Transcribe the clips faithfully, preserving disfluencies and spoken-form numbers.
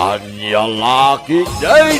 Ania la ketdin?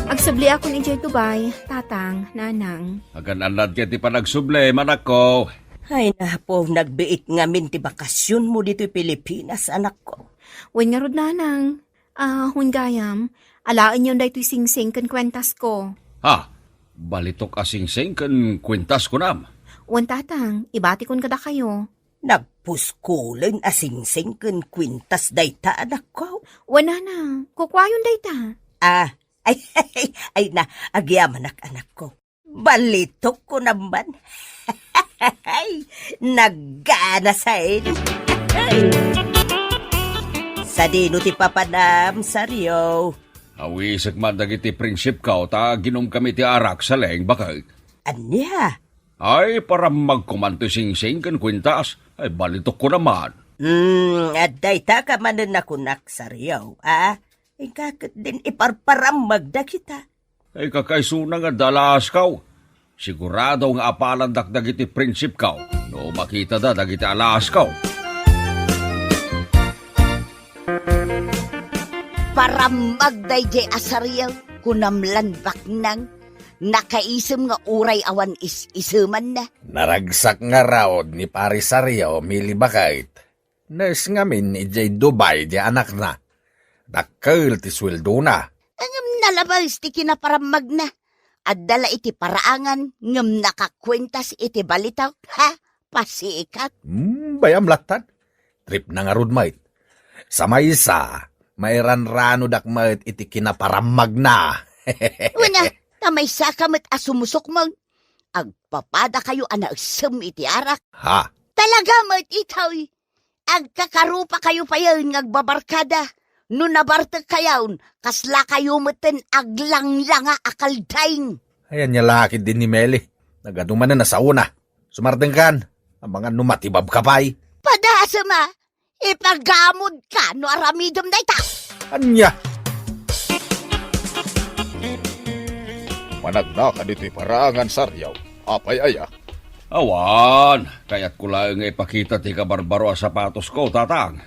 Agsubliakon idiay Dubai, tatang, nanang. Agan-annad ket ti panagsublim, anakko. Ay, napo, nagbiit ngamin ti bakasionmo ditoy Pilipinas, anakko. Wen ngarud, nanang. Ah, wen gayam, alaenyon daytoy singsing ken kuentasko. Ha? Balitok a singsing ken kuentas kunam? Wen, tatang, ibatikon kadakayo. Nagpuskulen a singsing ken kuentas dayta, anakko? Wen, nanang, kukuayon dayta. Ah, ay, ay, ay, ay na, agyamanak, anakko. Balitok kunam man. Naggana sa ed. Sadino ti papanam, Sario? Awisek man dagiti prinsipko ta aginomkami ti arak, Saleng, baket. Ania? Ay, parammagko man ti singsing ken kuentas. Ay, balitok kunam man. Hmm, adda dayta ka manen a kunak, Sario, a? Inka ketdin iparparammag dagita. Ay, kakaisuna nga adda alaaskaw. Sigurado nga apalandak dagiti prinsipko no makitada dagiti alaaskaw. Parammag daydiay a Sario, kunam lan baknang. Nakaisem nga uray awan is-isemanna. Naragsak ngarud ni Pari Sario, Mili, baket. Nurse ngamin idiay Dubai ti anakna. Dakkel ti sueldona. Ngem nalabes ti kinaparammagna. Adda la iti paraangan ngem nakakuentas iti balitok. Ha? Pasikat. Hmm, bayam lattan. Tripna ngarud met. Sa maysa, mairanranodak met iti kinaparammagna. Wen a, ta maysaka met a sumusukmeng. Agpapadakayo a naeksem iti arak. Ha? Talaga met itoy. Agkakarupakayo payen nga agbabarkada. No nabartekkayon, kaslakayo metten aglanglanga a kaldaing. Ay, ania la ketdin ni Meli? Nagadu manen a saona. Sumartengkan, amangan no matibabka pay. Padasem a, ipagamodka no aramidem dayta. Ania? Managnaka ditoy paraangan, Sario. Apay aya? Awan, kayatko laeng nga ipakita ti kabarbaro a sapatosko, tatang.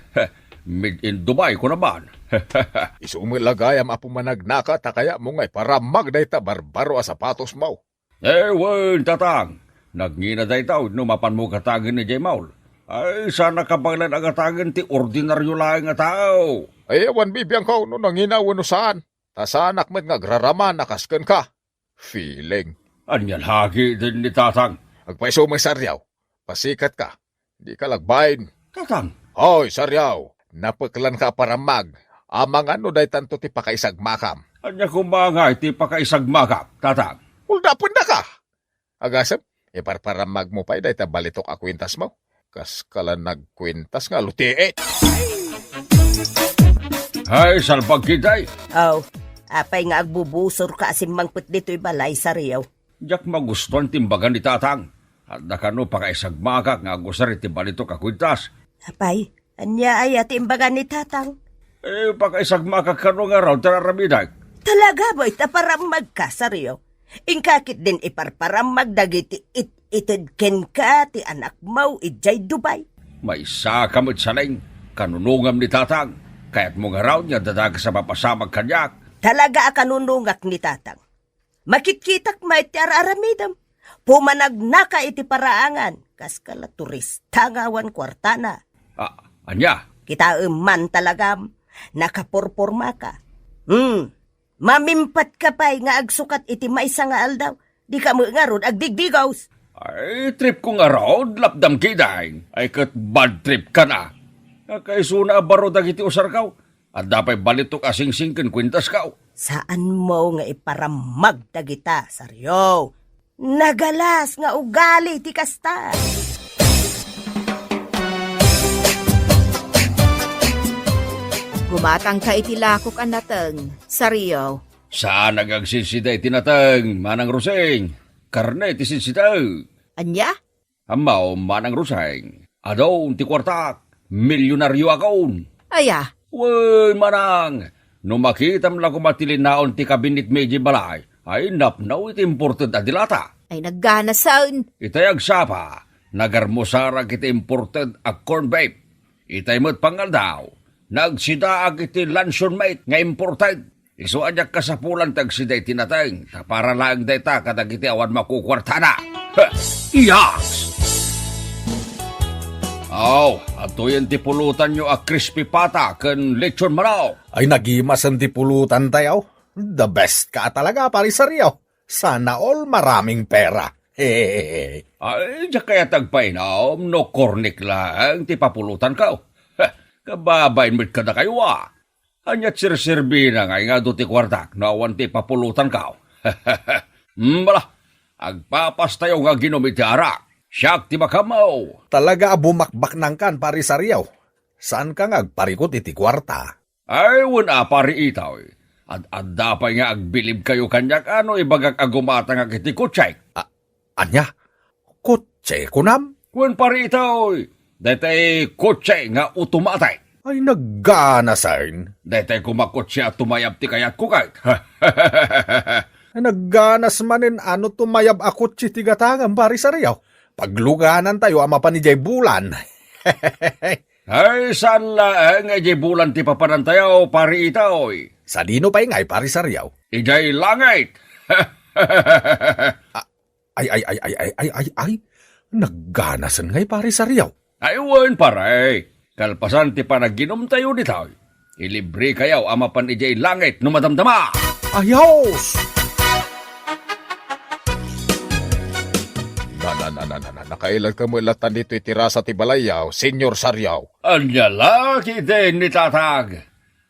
Made in Dubai, kunam man. Isu met la gayam a pumanagnaka ta kayatmo nga iparammag dayta barbaro a sapatosmo. Eh, wen, tatang. Nagngina dayta wenno mapanmo gatagen idiay mall. Ay, saanak a baelan a gatagen ti ordinario laeng a tao. Ay, awan bibiangko no nangina wenno saan. Ta saanak met nga agraraman a kas kenka. Feeling. Ania la ketdin ni tatang? Agpayso met, Sario. Pasikatka. Dika la agbain. Tatang. Hoy, Sario. Napeklanka a parammag. Amangan no daytanto ti pakaisagmakam. Ania koma ngay ti pakaisagmakak, tatang? Uldapendaka. Agasem, iparparammagmo pay dayta balitok a kuentasmo. Kaskala nagkuentas nga lutiit. Ay, salbag ketdi. Aw, apay nga agbubusorka a simmangpet ditoy balay, Sario? Diak magustuan ti imbaga ni tatang. Adda kano pakaisagmakak nga agusar iti balitok a kuentas. Apay, ania aya ti imbaga ni tatang? Eh, pakaisagmakak kano ngarud ti ar-aramidek. Talaga met a parammagka, Sario? Inka ketdin iparparammag dagiti it-ited kenka ti anakmo idiay Dubai. Maysaka met, Saleng. Kanunongam ni tatang. Kayatmo ngarud nga adda dakes a mapasamak kaniak? Talaga a kanunongak ni tatang. Makitkitak met ti ar-aramidem. Pumanagnaka iti paraangan, kaskala turista nga awan kuartana. Ah, ania? Kitaem man talagam, nakapurpormaka. Hmm, mamimpatka pay nga agsukat iti maysa nga aldaw. Dika met ngarud agdigdigos. Ay, tripko ngarud, lapdam ketdin. Ay, ket bad tripkan a. Nakaisuna a baro dagiti usarko. Adda pay balitok a singsing ken kuentasko. Saanmo nga iparammag dagita, Sario. Nagalas nga ugali ti kasta. Gumatangka iti lakok a nateng, Sario. Saan nga agsinsida iti nateng, Manang Roseng. Karne ti sinsida. Ania? Ammo, Manang Roseng, adun ti kuartak, milyonarioakon. Aya? Wen, Manang, no makitam la koma ti linaon ti kabinitmi idiay balay, ay napno iti imported a dilata. Ay, nagganasen. Itay agsapa, nagarmusarak iti imported a corn beef. Itay met pangaldaw, Nagsidaak iti luncheon meat nga imported. Isu a diak kasapulan ti agsida iti nateng, ta para laeng dayta kadagiti awan makukuartana. Heh! Iyaks! Aw, adtoyen ti pulutanyo a crispy pata ken lechon manok. Ay, nagimasen ti pulutantayo. The best ka talaga, Pare Sario. Sana all maraming pera. Hehehe. Ay, diak kayat agpainum no kornik laeng ti papulutanko. Heh, kababain met kadakayo a. Ania ti serserbina nga adu ti kuartak no awan ti papulutanko? Hmm, bala, agpapastayo nga aginum iti arak. Siak ti makammo. Talaga a bumakbaknangkan, Pare Sario. Saanka nga agparikut iti kuarta? Ay, wen a, Pare Itoy. Ad-adda pay nga agbilibkayo kaniak a no ibagak a gumatangak iti kotsek. A-, ania? Kotse, kunam? Wen, Pare Itoy. Daytay kotse nga automatic. Ay, nagganasen. Daytay koma kotse a tumayab ti kayatko ket. Ay, nagganas manen a no tumayab a kotse ti gatangem, Pare Sario. Pagluganantayo a mapan idiay bulan. Ay, saan laeng nga idiay bulan ti papanantayo, Pare Itoy? Sadino pay ngay, Pare Sario? Idiay langit! A-, ay, ay, ay, ay, ay, ay, ay, ay. Nagganasen ngay, Pare Sario. Ay, wen, pare. Kalpasan ti panaginumtayo ditoy, ilibrekayo a mapan idiay langit no madamdama. Ayos! Na, na, na, na, na, na, nakailagka met latta ditoy ti rasa ti balayyo, Senyor Sario. Ania la, kitaen ni Tatang.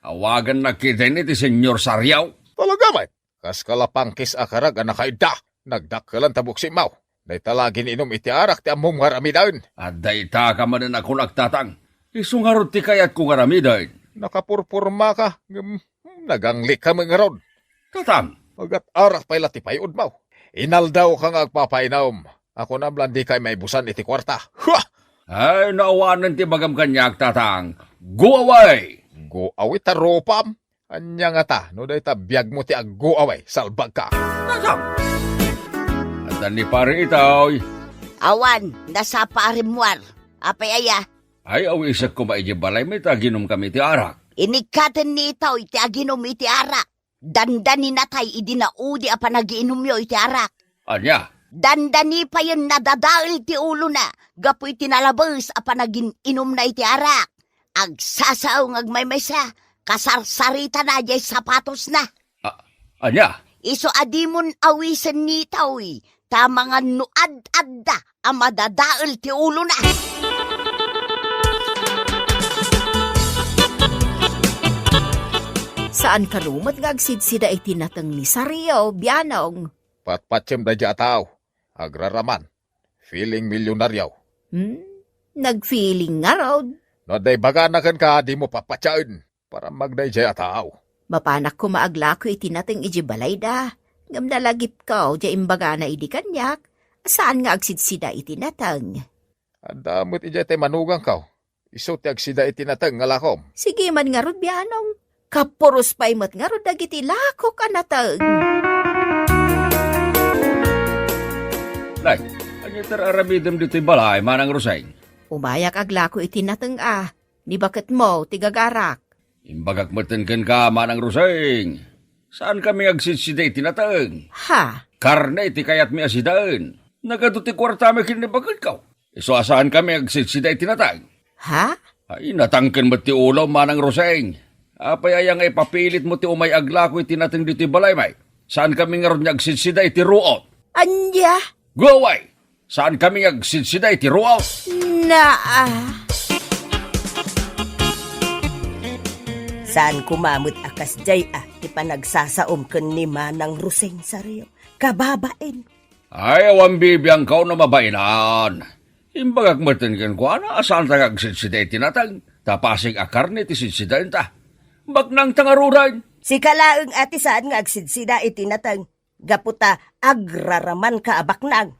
Awagannak kitaen ti Senyor Sario. Talaga met? Kas kalapangkis a karag a nakaidda, nagdakkelan ta buksitmo. Dayta la gin-inum iti arak ti ammom nga aramiden. Adda ita ka manen a kunak, Tatang. Isu ngarud ti kayatko nga aramiden. Nakapurpormaka, ngem, hmm, naganglikka met ngarud. Tatang. Agat-arak pay la ti pay-odmo. Inaldawka nga agpapainum. Kunam la dika maibusan iti kuarta. Hua! Ay, no awanen ti ibagam kaniak, Tatang. Go away! Go away ta rupam? Ania ngata, no dayta biagmo ti aggo-away, salbagka. Nasam! Adda ni Pare Itoy. Awan, nasapa a rimmuar. Apay aya? Ay, awisek koma idiay balaymi ta aginumkami iti arak. Inikkaten ni Itoy ti aginum iti arak. Dandani natay idi naudi a panagiinumyo iti arak. Ania? Dandani payen nadadael ti ulona gapu iti nalabes a panagin-inumna iti arak. Agsasao nga agmaymaysa, kasarsaritana diay sapatosna. A-, ania? Isu a dimon awisen ni Itoy, ta mangan no ad-adda a madadael ti ulona. Saan kano met nga agsidsida iti nateng ni Sario, bianong? Patpatiem daydiay a tao. Agraraman. Feeling milyonaryo. Hmm? Nagfeeling ngarud? No adda ibagana kenka, dimo papatiaen. Parammag daydiay a tao. Mapanak koma aglako iti nateng idiay balayda. Ngem nalagipko diay imbagana idi kaniak, saan nga agsidsida iti nateng. Adda met idiay tay manugangko. Isu ti agsida iti nateng nga lakom. Sige man ngarud, bianong. Kapuros pay met ngarud dagiti lakok a nateng. Nay, ania ti aramidem ditoy balay, Manang Roseng? Umayak aglako iti nateng a. Ni baketmo ti gagarak. Imbagak metten kenka, Manang Roseng. Saankami nga agsidsida iti nateng. Ha? Karne ti kayatmi a sidaen. Nagadu ti kuartami ken ni baketko. Isu a saankami nga agsidsida iti nateng. Ha? Ay, natangken met ti ulom, Manang Roseng. Apay aya nga ipapilitmo ti umay aglako iti nateng ditoy balaymi? Saankami ngarud nga agsidsida iti ruot. Ania? Go away! Saankami nga agsidsida iti ruot. Naa. Saan koma met a kasdiay a ti panagsasaom ken ni Manang Roseng, Sario. Kababain. Ay, awan bibiangko no mabainan. Imbagak metten kenkuana a saanta nga agsidsida iti nateng, ta pasig a karne ti sidsidaenta. Baknangta ngaruden. Sika laeng a ti saan nga agsidsida iti nateng. Gapu ta agraramanka a baknang.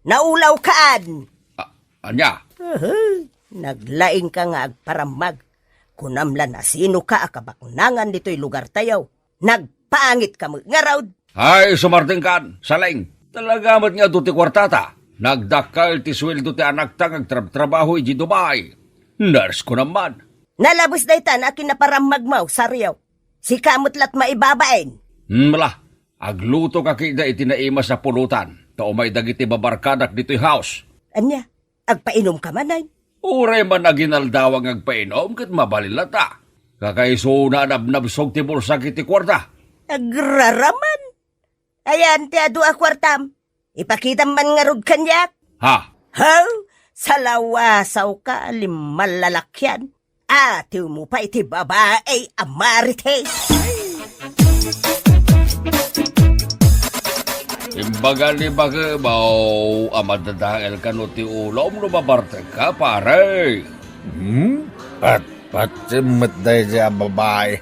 Naulawkaan! A-, ania? Uhu, naglaingka nga agparammag. Kunam la, nasinoka a kabaknangan ditoy lugartayo. Nagpangitka met ngarud. Ay, sumardengkan, Saleng. Talaga met nga adu ti kuartata. Nagdakkel ti sueldo ti anakta nga agtrabtrabaho idiay Dubai. Nurse ko naman. Nalabes daytan a kinaparammagmo, Sario. Sika met la't maibabain. Hmm, bala, aglutoka ketdi iti naimas a pulutan, ta umay dagiti babarkadak ditoy house. Ania, agpainumka manen? Uray man aginaldawa nga agpainum ket mabalin latta. Kakaisuna a nabnabsog ti bulsak iti kuarta. Agraraman. Ayan ti adu a kuartam. Ipakitam man ngarud kaniak. Ha? Haw? Salawasawka, limmalalakian. Atiwmo pay ti babai a marites. Imbaga ni Bakebaw a madadael kano ti ulom no mabartekka, pare. Hmm? Patpatiem met daydiay a babai.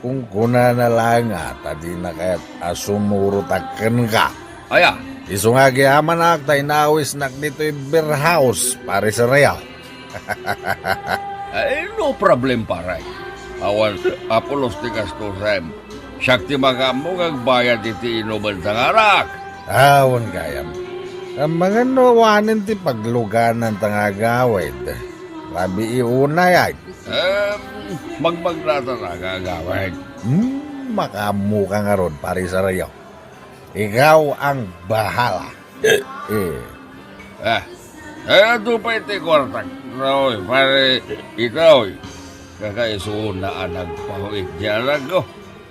Kunkunana laeng a ta dina kayat a sumurotak kenka. Aya? Isu nga agyamanak ta inawisnak ditoy beer house, Pare Sereo. Ay, no problem, pare. Awan a pulos ti gastusem. Siak ti makaammo nga agbayad iti inumen ta ngarak. Awan gayam. Amangan no awanen ti pagluganan ta nga agawid. Rabii unay, ay. Em, magmagnatan a nga agawid. Hmm, makaammoka ngarud, Pare Sereo. Ikaw ang bahala. Eh. Ah, eh, adu pay ti kuartak. Oy, pare, itaw, oy. Kakaisuna a nagpahuit di anak ko.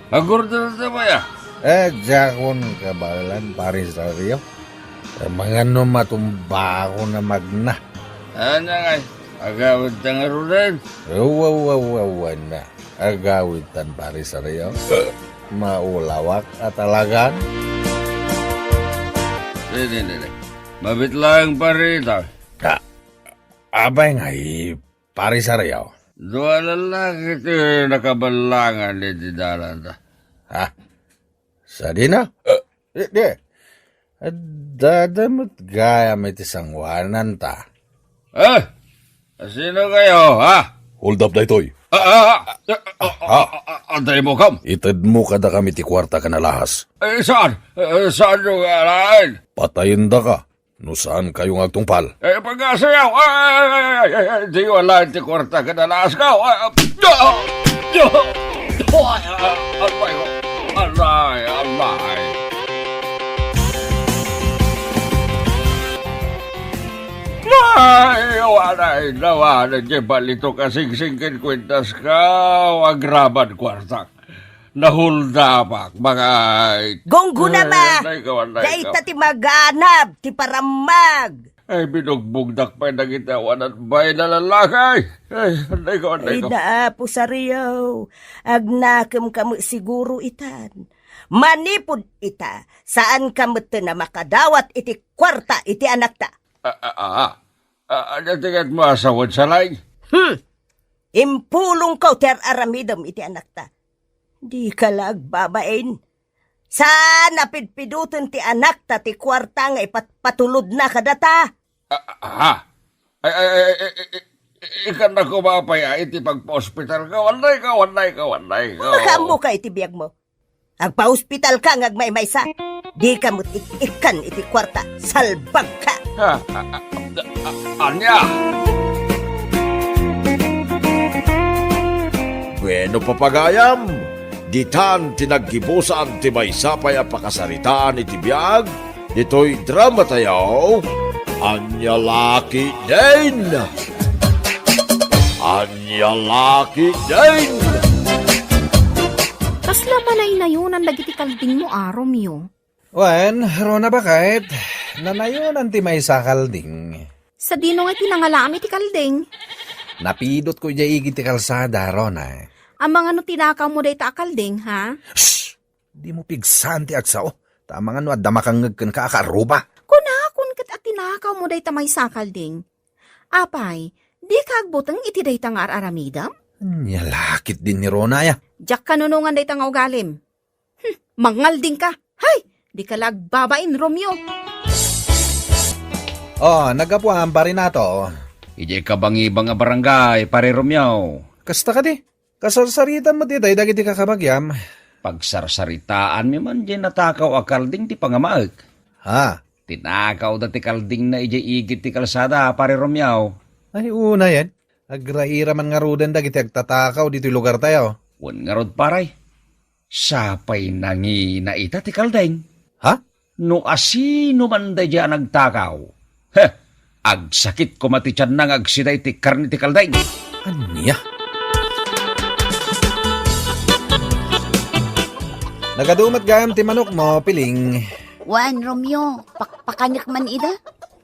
Agurder ta pay, ah. Eh, diakon kabaelan, Pare Sereo. Amangan no matumbaakon a magna. Ania ngay, agawid ta ngaruden? Awa, awa, awa, awa na. Agawidtan, Pare Sereo. Maulawak a talagan. Di, di, di, di. Mabit laeng, pare, ita. Ka, apay ngay, Pare Sereo? Dua a lallaki ti nakaballangan iti dalan ta. Ha? Sadino? Eh, di, di. Addada met gayam iti sangoanan ta. Eh? Sino kayo, ha? Hold up daytoy. Ah, ah, ah, ah, ah, ah, ah, ah, antay mo, kam? Itedmo kadakami ti kuarta ken alahas. Eh, saan? Eh, saan yung alaen? Patayendaka no saan kayo nga agtungpal. Eh, pagkasayaw! Ay, ay, ay, ay, ay, ay, di wala ti kuarta ken alahas ko. Ay, ah, ah, ah, ah, ay, ah, alay, alay. Ay, awan ay, nawanan, di balito kasingsing ken kuentas ka, agraman kuartak. Nahuldapak, mga. Gungguna, eh, ma! Anday ka, anday ka. Dayta ti maganab, ti parammag. Ay, binugbugdak pay dagiti awan a bain a lallaki. Ay, anday ka, anday ka. Ay, naapo, Sario. Agnakem ka met siguro itan. Manipud ita, saan ka met a makadawat iti kuarta iti anakta. Ah, ah, ah, ah. Ah, ania ti kayatmo a sawen, Salay? Hmm. Impulongko ti ar-aramidem iti anakta. Dika la agbabain. Saan a pidpidoten ti anakta ti kuarta nga ipatpatulodna kadata. Ah, ah, ah. Ay, ay, ay, ay, ay, ay, ikkannak koma pay a iti pagpaospitalka. Anday ka, anday ka, anday ka. Makaammoka iti biagmo. Agpaospitalka nga agmaymaysa. Dika met ik-ikkan iti kuarta. Salbagka. Ah, ah, ah, ah, ania? Bueno, papagayam, ditan ti naggibusan ti maysa pay a pakasaritaan iti biag ditoy drama tayo. Ania la ketdin? Ania la ketdin? Kasla manaynayonan dagiti kaldingmo a, Romeo? Wen, Rona, baket, nanayonan ti maysa a kalding. Sadino nga ti nangalaam iti kalding? Napidotko idiay igid ti kalsada, Rona. Amangan no tinakawmo dayta a kalding, ha? Shh! Dimo pigsaan ti agsao. Ta amangan no adda makangngeg kenka a kaarruba. Kunakon ket a tinakawmo dayta maysa a kalding. Apay, dika agbuteng iti dayta nga ar-aramidem? Ania la ketdin ni Rona, aya? Diak kanunongan dayta nga ugalim. Hmm, mangaldingka. Hay! Dika la agbabain, Romeo. Oh, naggapuam, Pare Nato. Idiay kabangibang a barangay, Pare Romeo. Kasta kadi? Kasarsaritam met itay dagiti kakabagiam. Pagsarsaritaanmi man diay natakaw a kalding ti pangamaek. Ha? Tinakawda ti kaldingna idiay igid ti kalsada, Pare Romeo. Ay, unayen. Agraira man ngaruden dagiti agtatakaw ditoy lugartayo. Wen ngarud, pare, sapay nangina ita ti kalding. Ha? No asino man daydiay a nagtakaw, he, agsakit koma ti tianna nga agsida iti karne ti kalding. Ania? Nagadu met gayam ti manokmo, Piling. Wen, Romeo, pakpakanek man ida.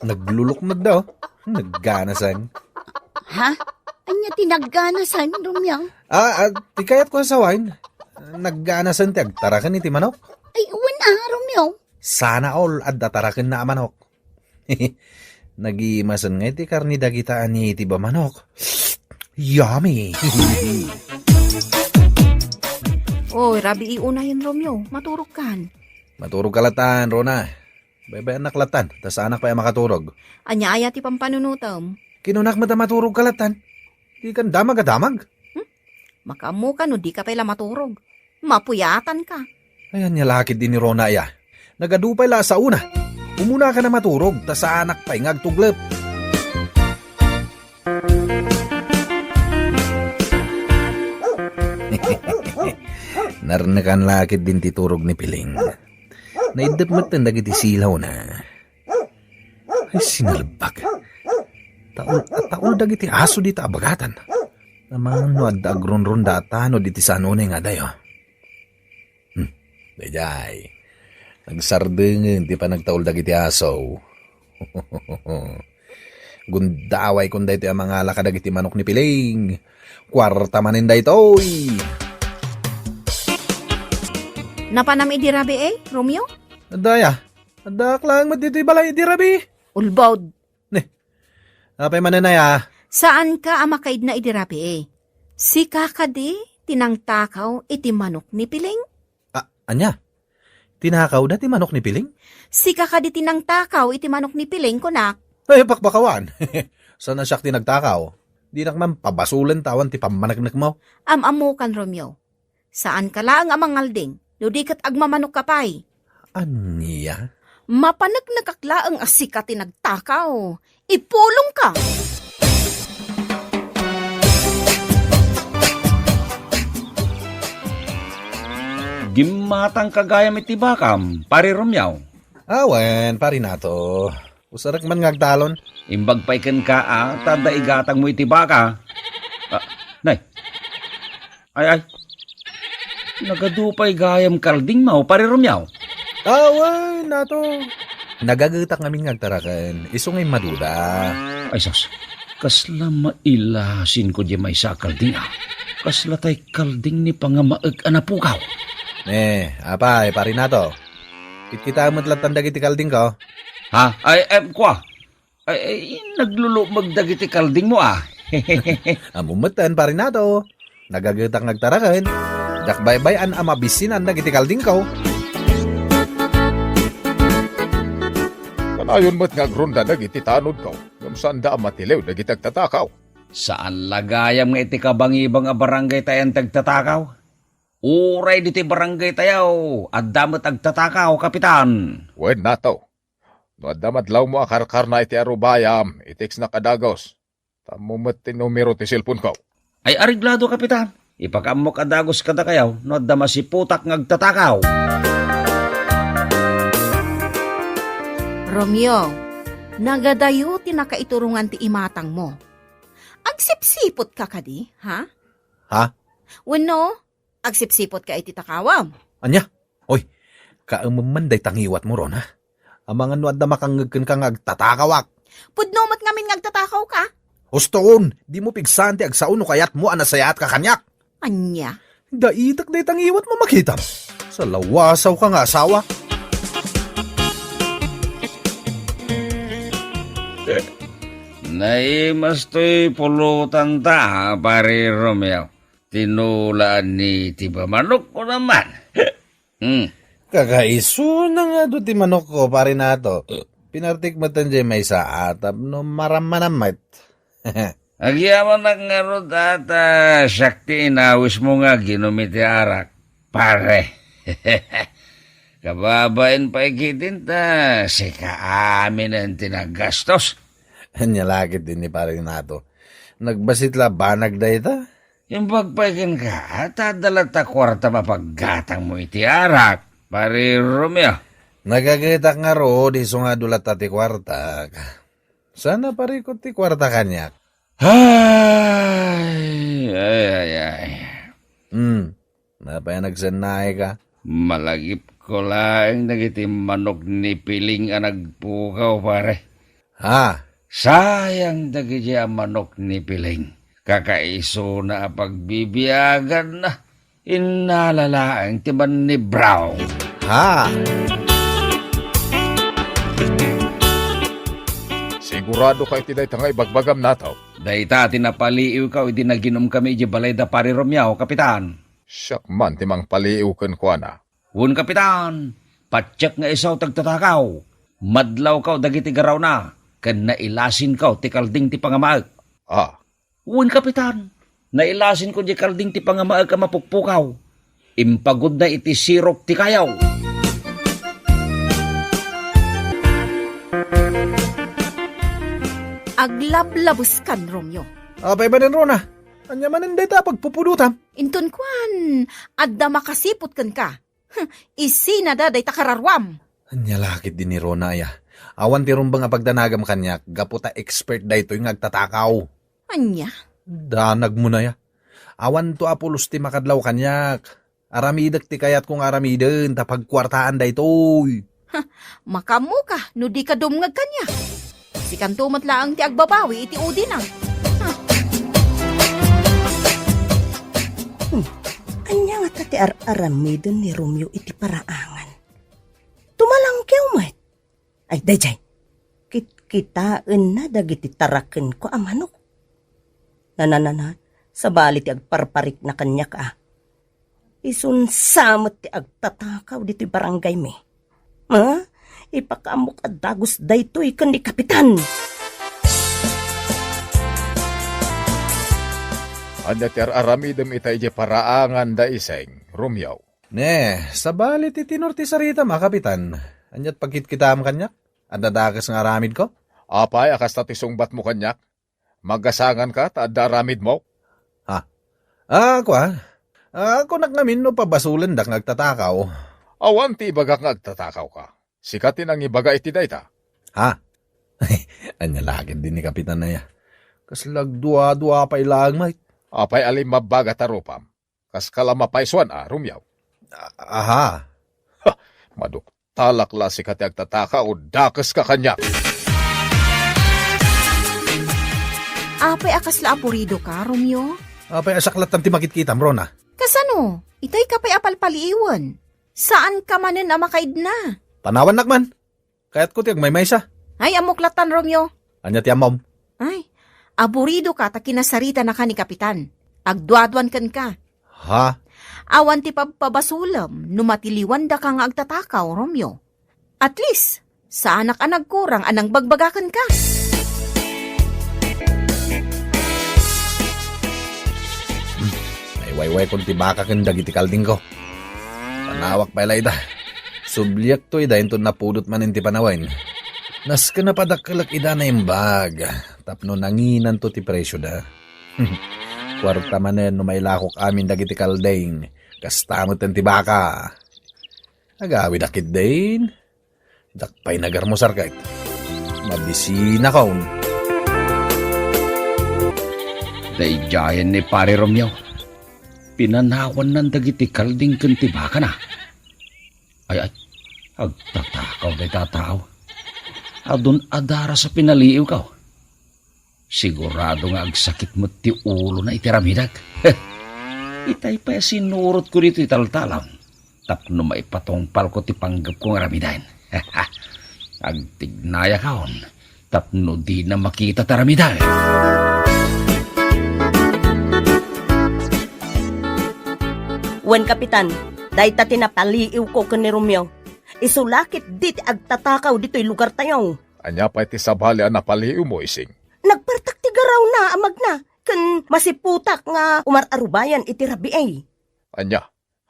Naglulukmagda, oh. Nagganasan. Ha? Ania ti nagganasan, Romeo? Ah, ah, ti kayatko a sawen, nagganasan ti agtaraken iti manok. Ay, wen a, Romeo. Sana all adda tarakenna a manok. Nagimasen nga iti karne dagita a native a manok. Yummy! Oy, rabii unayen, Romeo. Maturogkan. Maturogka latan, Rona. Baybay-annak latan, ta saanak pay a makaturog. Ania aya ti pampanunotem? Kinunak met a maturogka latan. Dikan damag a damag. Hmm? Makaammoka no dika pay la maturog. Mapuyatanka. Ay, ania la ketdi ni Rona aya. Nagadu pay la a saona. Umunaka a maturog, ta saanak pay nga agtuglep. Narnekan la ketdin ti turog ni Piling. Naiddep metten dagiti silawna. Ay, sinalbag. Taul a taul dagiti aso dita a bagatan. Amangan no adda agrunrunda a tanod iti sanonay nga adayo. Hmm, daydiay. Nagsardengen ti panagtaul dagiti aso. Gundaway kon daytoy a mangala kadagiti manok ni Piling. Kuarta manen daytoy. Napanam idi rabii, Romeo? Adda aya. Addaak laeng met ditoy balay idi rabii. Ulbod. Ne. Apay manen aya? Saanka a makaidna idi rabii. Sika kadi ti nangtakaw iti manok ni Piling? Ah, ania? Tinakawda ti manok ni Piling? Sika kadi ti nangtakaw iti manok ni Piling, kunak. Ay, pakpakawan. Saan a siak ti nagtakaw? Dinak man pabasolen ta awan ti pammaneknekmo. Am-ammokan, Romeo. Saanka laeng a mangalding, no di ket agmamanokka pay. Ania? Mapaneknekak laeng a sika ti nagtakaw. Ipulongka! Gimmatangka gayam iti bakam, Pare Romeo. Awen, Pare Nato. Usarek man nga agtalon. Imbag pay kenka, a, ta adda igatangmo iti baka. Ah, nay. Ay, ay. Nagadu pay gayam kaldingmo, Pare Romeo. Awen, Nato. Nagagetak ngamin nga agtaraken. Isu nga immaduda. Ay, sus. Kasla mailasinko diay maysa a kalding, a. Kasla tay kalding ni pangamaek a napukaw. Eh, apay, Pare Nato. Kitkitaem met lattan dagiti kaldingko. Ha? Ay, em, kua. Ay, ay, naglulukmeg dagiti kaldingmo, a. Ammom metten, Pare Nato. Nagagetak nga agtaraken. Diak baybay-an a mabisinan dagiti kaldingko. Kanayon met nga agrunda dagiti tanodko, ngem saanda a matiliw dagiti agtatakaw. Saan la gayam nga iti kabangibang a barangay tayo ti agtatakaw? Uray ditoy barangay tayo, adda met agtatakaw, Kapitan. Wen, Nato. No adda madlawmo a karkarna iti arubayam, i-textnak a dagus. Ammom met ti numero ti cellphone-ko. Ay, areglado, Kapitan. Ipakaammok a dagus kadakayo no adda masiputak nga agtatakaw. Romeo, nagadayo ti nakaiturongan ti imatangmo. Agsipsipotka kadi, ha? Ha? Wenno, agsipsipotka iti takawam. Ania? Oy, kaemem man dayta ngiwatmo, Rona. Amangan no adda makangngeg kenka nga agtatakawak. Pudno met ngamin nga agtatakawka. Husto, dimo pigsaan ti agsao no kayatmo a nasayaatka kaniak. Ania? Daitek dayta ngiwatmo, makitam. Salawasawka nga asawa. Naimas toy pulotanta, Pare Romeo. Tinulaan ni ti bamanok ko naman. Hmm. Kakaisuna nga adu ti manokko, Pare Nato. Pinartik met diay maysa a tapno marammanam met. Agyamanak ngarud a ta siak ti inawismo nga aginom iti arak, pare. Kababain pay ketdin ta sika aminen ti naggastos. Ania la ketdin ni Pare Nato. Nagbasit la banag dayta? Imbag pay kenka, ta adda latta kuarta mapaggatangmo iti arak, Pari Romeo. Nagagetak ngarud, isu nga adu latta ti kuartak. Saan a parikut ti kuarta kaniak? Ay, ay, ay, ay. Hmm, apay a nagsennaayka? Malagipko laeng dagiti manok ni Piling a nagpukaw, pare. Ha? Sayang dagiti a manok ni Piling. Kakaisuna a pagbibiaganna. Innala laeng ti mannibraw. Ha? Sigurado ka iti dayta nga ibagbagam, Nataw? Dayta ti napaliiwko idi naginumkami idiay balay da Pari Romeo, Kapitan. Siak man ti mangpaliiw kenkuana. Wen, Kapitan, patiek nga isu ti agtatakaw. Madlawko dagiti garawna, ken nailasinko ti kalding ti pangamaek. Ah. Wen, Kapitan, nailasinko diay kalding ti pangamaek a mapukpukaw. Impagudna iti sirok ti kayaw. Aglablabeskan, Romeo. Apay manen, Rona? Ania manen dayta a pagpupudotam? Inton kuan, adda makasiput kenka. Hm, isinada dayta kararuam. Ania la ketdi ni Rona aya? Awan ti rumbeng a pagdanagam kaniak gapu ta expert daytoy nga agtatakaw. Ania? Danagmon aya. Awanto a pulos ti makadlaw kaniak. Aramidek ti kayatko nga aramiden ta pagkuartaan daytoy. Makaammoka no dika dumngeg kaniak. Sikanto met laeng ti agbabawi iti udina. Hmm, ania ngata ti ar-aramiden ni Romeo iti paraangan? Tumalangkew met. Ay, daydiay. Kitkitaenna dagiti tarakenko a manok. Nananana, sabali ti agparparikna kaniak a. Isunsa met ti agtatakaw ditoy barangaymi. Ha? Ipakaammok a dagus daytoy ken ni Kapitan. Ania ti ar-aramidem ita idiay paraangan da Iseng, Romeo? Ne, sabali ti tenor ti saritam a, Kapitan. Ania ti pagkitkitaam kaniak? Adda dakes nga aramidko? Apay a kasta ti sungbatmo kaniak? Magasanganka ta adda aramidmo? Ha? Ah, kua? Ah, kunak ngamin no pabasolendak nga agtatakaw. Awan ti ibagak nga agtatakawka. Sika ti nangibaga iti dayta. Ha? Ania la ketdi ni Kapitan aya? Kasla agdua-dua pay laeng met. Apay a limmabbaga ta rupam? Kaska la mapaysuan a, Romeo? A-, aha. Ha, maduktalak la sika ti agtataka o dakeska kaniak. Apay a kasla aburidoka, Romeo? Apay a saklattan ti makitkitam, Rona? Kasano? Itayka pay a palpaliiwen. Saanka manen a makaidna. Panawannak man. Kayatko ti agmaymaysa. Ay, ammok lattan, Romeo. Ania ti ammom? Ay, aburidoka ta kinasaritanaka ni Kapitan. Agduaduan kenka. Ha? Awan ti pabpabasolem no matiliwandaka nga agtatakaw, Romeo. At least, saanak a nagkurang a nangbagbaga kenka. Hmm, naiwaywaykon ti baka ken dagiti kaldingko. Panawak pay la ida. Subliakto ida inton napudot manen ti panawen. Nasken a padakkelek ida naimbag tapno nanginanto ti presioda. Kuarta manen no mailakok amin dagiti kalding, kasta met ti baka. Agawidak ketdin. Diak pay nagarmusar ket mabisinakon. Daydiayen ni Pare Romeo. Pinanawannan dagiti kalding ken ti bakana. Ay, ay, agtatakaw dayta a tao. Adun a daras a pinaliiwko. Sigurado nga agsakit met ti ulona iti aramidek. Itay pay a sinurotko ditoy taltalam tapno maipatungpalko ti panggepko nga aramiden. Agtignayakon tapno dina makita ti aramiden. Wen, Kapitan, dayta ti napaliiwko ken ni Romeo. Isu la ketdi ti agtatakaw ditoy lugartayo. Ania pay ti sabali a napaliiwmo, Ising? Nagpartak ti garawna a magna, ken masiputak nga umar-arubayan iti rabii. Ania?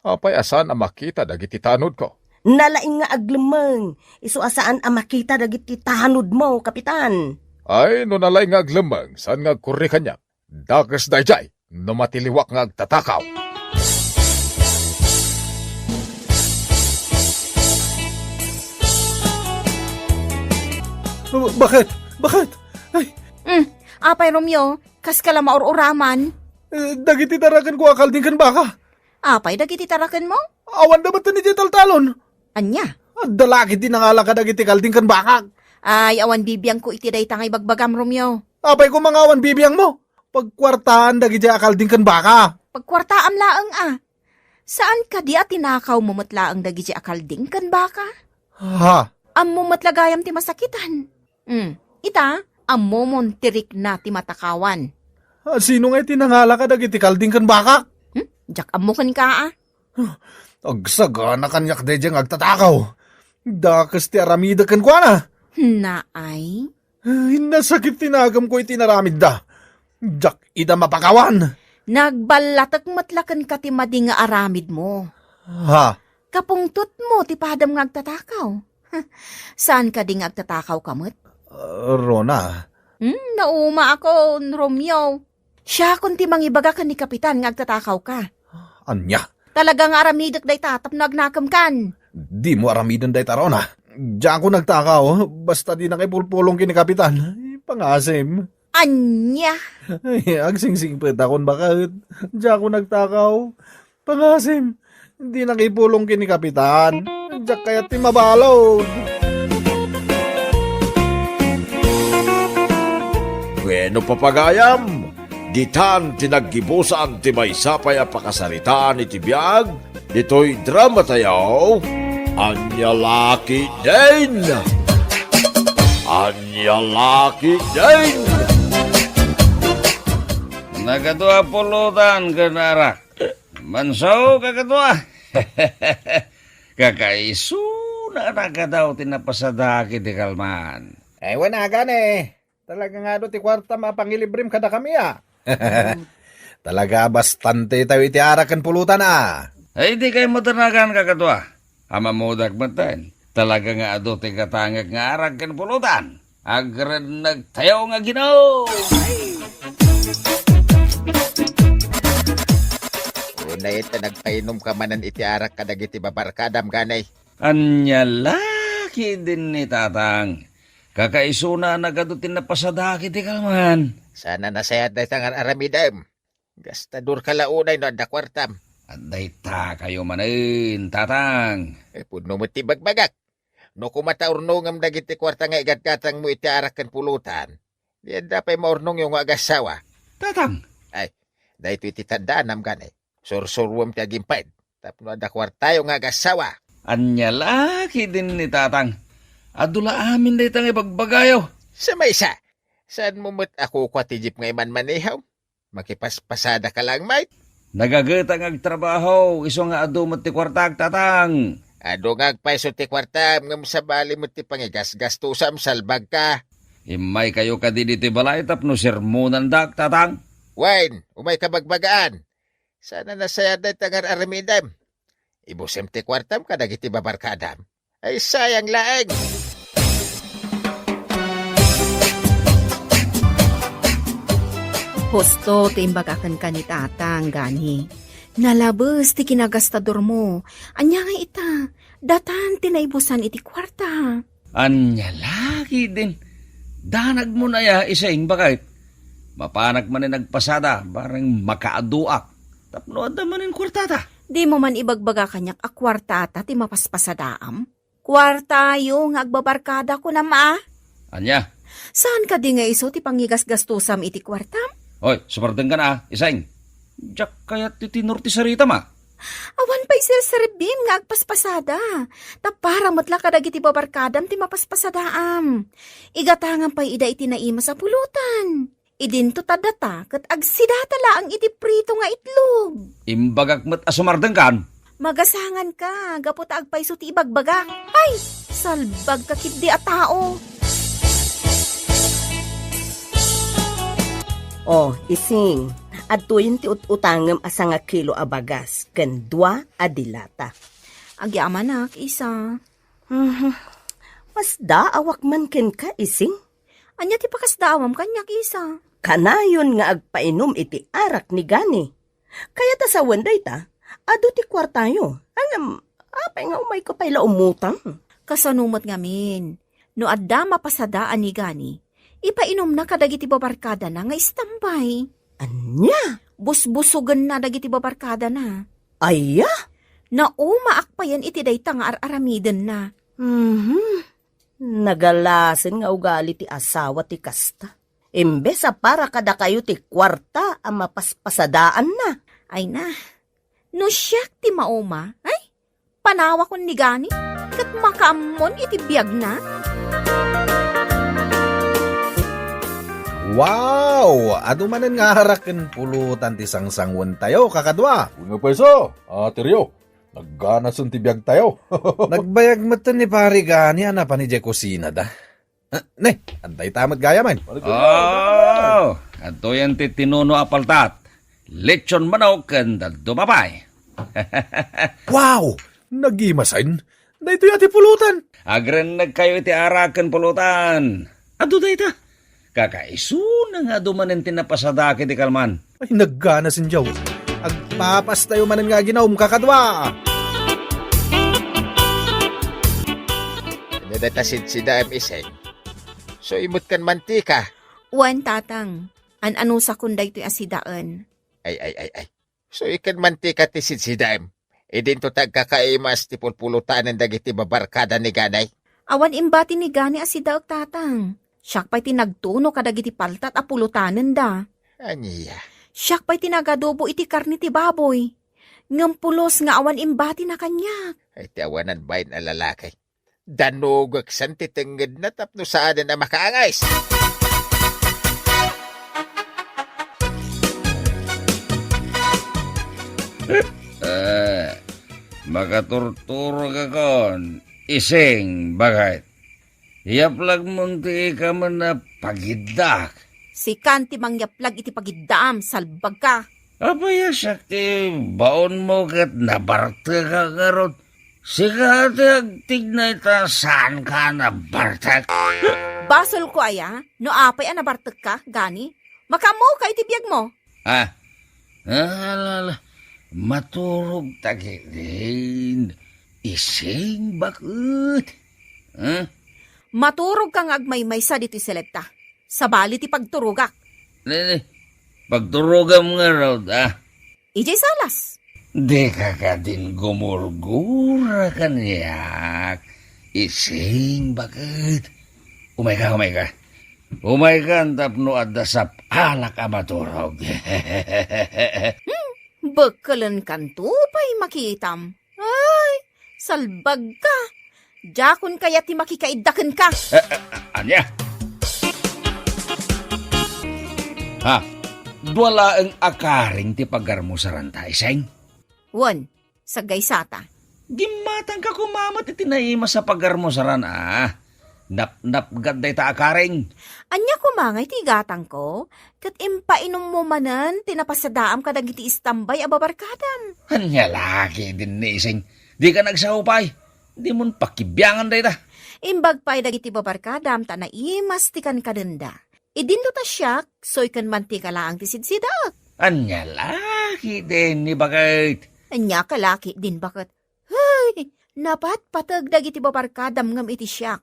Apay a saan a makita dagiti tanodko? Nalaing nga aglemmeng, isu a saan a makita dagiti tanodmo, Kapitan. Ay, no nalaing nga aglemmeng, saan nga agkurri kaniak? Dakes daydiay no matiliwak nga agtatakaw. Bakit? Bakit? Ay. Mm, apay, Romeo, kaska la maur-uraman? Eh, dagiti tarakenko a kalding ken baka. Apay dagiti tarakenmo? Awan da met idiay taltalon. Ania? Adda la ketdi nangala kadagiti kalding ken bakak. Ay, awan bibiangko iti dayta nga ibagbagam, Romeo. Apay koma nga awan bibiangmo? Pagkuartaan dagidiay a kalding ken baka. Pagkuartaam laeng a. Saan kadi a tinakawmo met laeng dagidiay a kalding ken baka? Ha? Ammo met la gayam ti masakitan. Hmm, ita, ammomon ti rikna ti matakawan. Ah, sino nga iti nangala kadagiti kalding ken bakak? Hmm? Diak ammo kenka, a. Huh, agsagana kaniak daydiay nga agtatakaw. Dakes ti aramidek kenkuana. Naay? Ay, nasakit ti naganko iti inaramidda. Diak ida mapakawan. Nagballatek met la kenka ti madi nga aramidmo. Ha? Kapungtotmo ti padam nga agtatakaw. Saan kadi nga agtatakaw ka met? Ah, Rona. Hmm, naumaakon, Romeo. Siakon ti mangibaga ken ni Kapitan nga agtatakaw ka. Ania? Talaga nga aramidek dayta tapno agnakem kan. Dimo aramiden dayta, Rona. Diakon agtakaw, basta dinaka ipulpulong ken ni Kapitan. Pangasim. Ania? Ay, agsingsingpetakon baket. Diakon agtakaw. Pangasim, dinaka ipulong ken ni Kapitan. Diak kayat ti mabalud. Bueno, papagayam, ditan ti naggibusan ti maysa pay a pakasaritaan iti biag ditoy drama tayo, Ania La Ketdin! Ania La Ketdin! Nagadu a pulutan ken arak. Manso, kakaduak. Kakaisuna a nagadu ti napasadaak iti kalman. Ay, wen a gani. Talaga nga adu ti kuartam a pangilibrem kadakami, a. Talaga a bastante tayo iti arak ken pulutan, a. Ay, di kay matanagan, kakaduak. Ammodak metten. Talaga nga adu ti gatangek nga arak ken pulutan. Agrenneg tayo nga Ginoo! Unay ta nagpainumka manen iti arak kadagiti babarkadam, gani. Ania la ketdin ni Tatang. Kakaisuna a nagadu ti napasadaak iti kalman. Saan a nasayaat dayta nga ar-aramidem. Gastadorka la unay no adda kuartam. Adda ita kayo manen, Tatang. Eh, pudno met ti bagbagak. No kumata urnongem dagiti kuarta nga igatgatangmo iti arak ken pulutan, di adda pay maurnongyo nga agassawa. Tatang! Ay, daytoy ti taddaanam, gani. Sursuruem ti agimped tapno adda kuartayo nga agassawa. Ania la ketdin ni Tatang. Adu la amin dayta nga ibagbagayo. Sa maysa, saanmo met a kukua ti jeep nga imanmaneho? Makipaspasada ka laeng met. Nagageta nga agtrabaho, isu nga adu met ti kuartak, Tatang. Adu nga agpayso ti kuartam, ngem sabali met ti pangigasgastosam, salbagka. Immay kayo kadi ditoy balay tapno sermonandak, Tatang. Wen, umay ka bagbagaan. Saan a nasayaat dayta nga ar-aramidem. Ibusem ti kuartam kadagiti babarkadam. Ay, sayang laeng! Husto ti imbagaken ka ni Tatang, gani. Nalabes ti kinagastadormo. Ania nga ita, datan ti naibusan iti kuarta. Ania la ketdin? Danagmo aya, Ising, baket? Mapanak manen agpasada, bareng makaaduak. Tapno adda manen kuartata. Dimo man ibagbaga kaniak a kuartata ti mapaspasadaam? Kuartayo nga agbabarkada kunam a? Ania? Saan kadi nga isu ti pangigasgastosam iti kuartam? Oy, sumardengkan a, Ising. Diak kayat ti tenor ti saritam a. Awan pay serserbim nga agpaspasada. Ta para met la kadagiti babarkadam ti mapaspasadaam. Igatangam pay ida iti naimas a pulutan. Idinto ta data ket agsidata laeng iti prito nga itlog. Imbagak met a sumardengkan. Magasangan ka, gapu ta agpayso ti ibagbagak. Ay, salbag ka ketdi a tao. Oh, Ising, adtoyen ti ut-utangem a sangakilo a bagas ken dua a dilata. Agyamanak, Isa. Mhm. Masdaawak man kenka, Ising? Ania ti pakasdaawam kaniak, Isa? kanayon nga agpainum iti arak ni Gani. Kayat a sawen dayta, adu ti kuartayo. Ngem, apay nga umayko pay la umutang? Kasano met ngamin, no adda mapasadaan ni Gani, ipainumna kadagiti babarkadana nga istambay. Ania? Busbusogenna dagiti babarkadana. Aya? Naumaak payen iti dayta nga ar-aramidenna. Mhm. Nagalasen nga ugali ti asawa ti kasta. Imbes a para kadakayo ti kuarta a mapaspasadaanna. Ay na, no siak ti mauma, ay, panawakon ni Gani, ket makaammon iti biagna. Wow! Adu manen nga arak ken pulutan ti sangsanguentayo, kakadua. Wenno payso, Ate Rio, nagganasen ti biagtayo. Nagbayag metten ni Pari Gani a napan idiay kusinada. Ah, ne, adda ita met gayam. Oh, adtoyen ti tinuno a paltat. Lechon manok ken dadduma pay. Wow! Nagimasen. Daytoy a ti pulutan. Agrennegkayo iti arak ken pulutan. Adu dayta. Kakaisuna nga adu manen ti napasadaak iti kalman. Ay, nagganasen diay. Agpapastayo manen nga aginum, kakadua. No dayta sidsidaem, Iseng, so imut ken mantika. Wen, Tatang. An-anusakon daytoy a sidaen. Ay, ay, ay, ay. So, iken mantika ti sidsidaem. Idinto ti agkakaimas ti pulpulutanen dagiti babarkada ni Gani. Awan imbati ni Gani a sidaek, Tatang. Siak pay ti nagtuno kadagiti paltat a pulutanenda. Ania? Siak pay ti nagadobo iti karne ti baboy. Ngem pulos nga awan imbatina kaniak. Ay, ti awanan bain a lalaki. Danugeksen ti tengngedna tapno saanen a makaangis. Eh, makaturturogakon, Ising, baket. Yaplagmon ti ikamen a pagiddak. Sikan ti mangyaplag iti pagiddaam, salbagka. Apay a siak ti baonmo ket nabartekak ngarud? Sika ti agtignay ta saanka a nabartek. Basolko aya no apay a nabartekka, Gani? Makaammoka iti biagmo. Ah, ala, ala. Maturog ta ketdin. Ising baket. Ah? Maturogka nga agmaymaysa ditoy seledta. Sabali ti pagturogak. Ne, ne. Pagturogam ngarud, ah. Idiay salas. Dika kadin gumurgura kaniak, Ising baket. Umayka, umayka. Umaykan tapno adda sap-alak a maturog. Hmm, bekkelenkanto pay makitam. Ay, salbagka. Diakon kayat ti makikaidda kenka. Eh, eh, ania? Ha? Dua laeng a karing ti pagarmusaranta, Iseng? Wen, saggaysata. Gimmatangka koma met iti naimas a pagarmusaran, a. Napnapgad dayta a karing. Ania koma nga iti igatangko? Ket impainummo manen ti napasadaam kadagiti istambay a babarkadam. Ania la ketdin, Ising? Dika nagsao pay. Dimon pakibiangan dayta. Imbag pay dagiti babarkadam ta naimas ti kankadenda. Idinto ta siak, soy ken mantika laeng ti sidsidaek. Ania la ketdin, baket? Ania ka la ketdin, baket? Hey, napatpateg dagiti babarkadam ngem iti siak.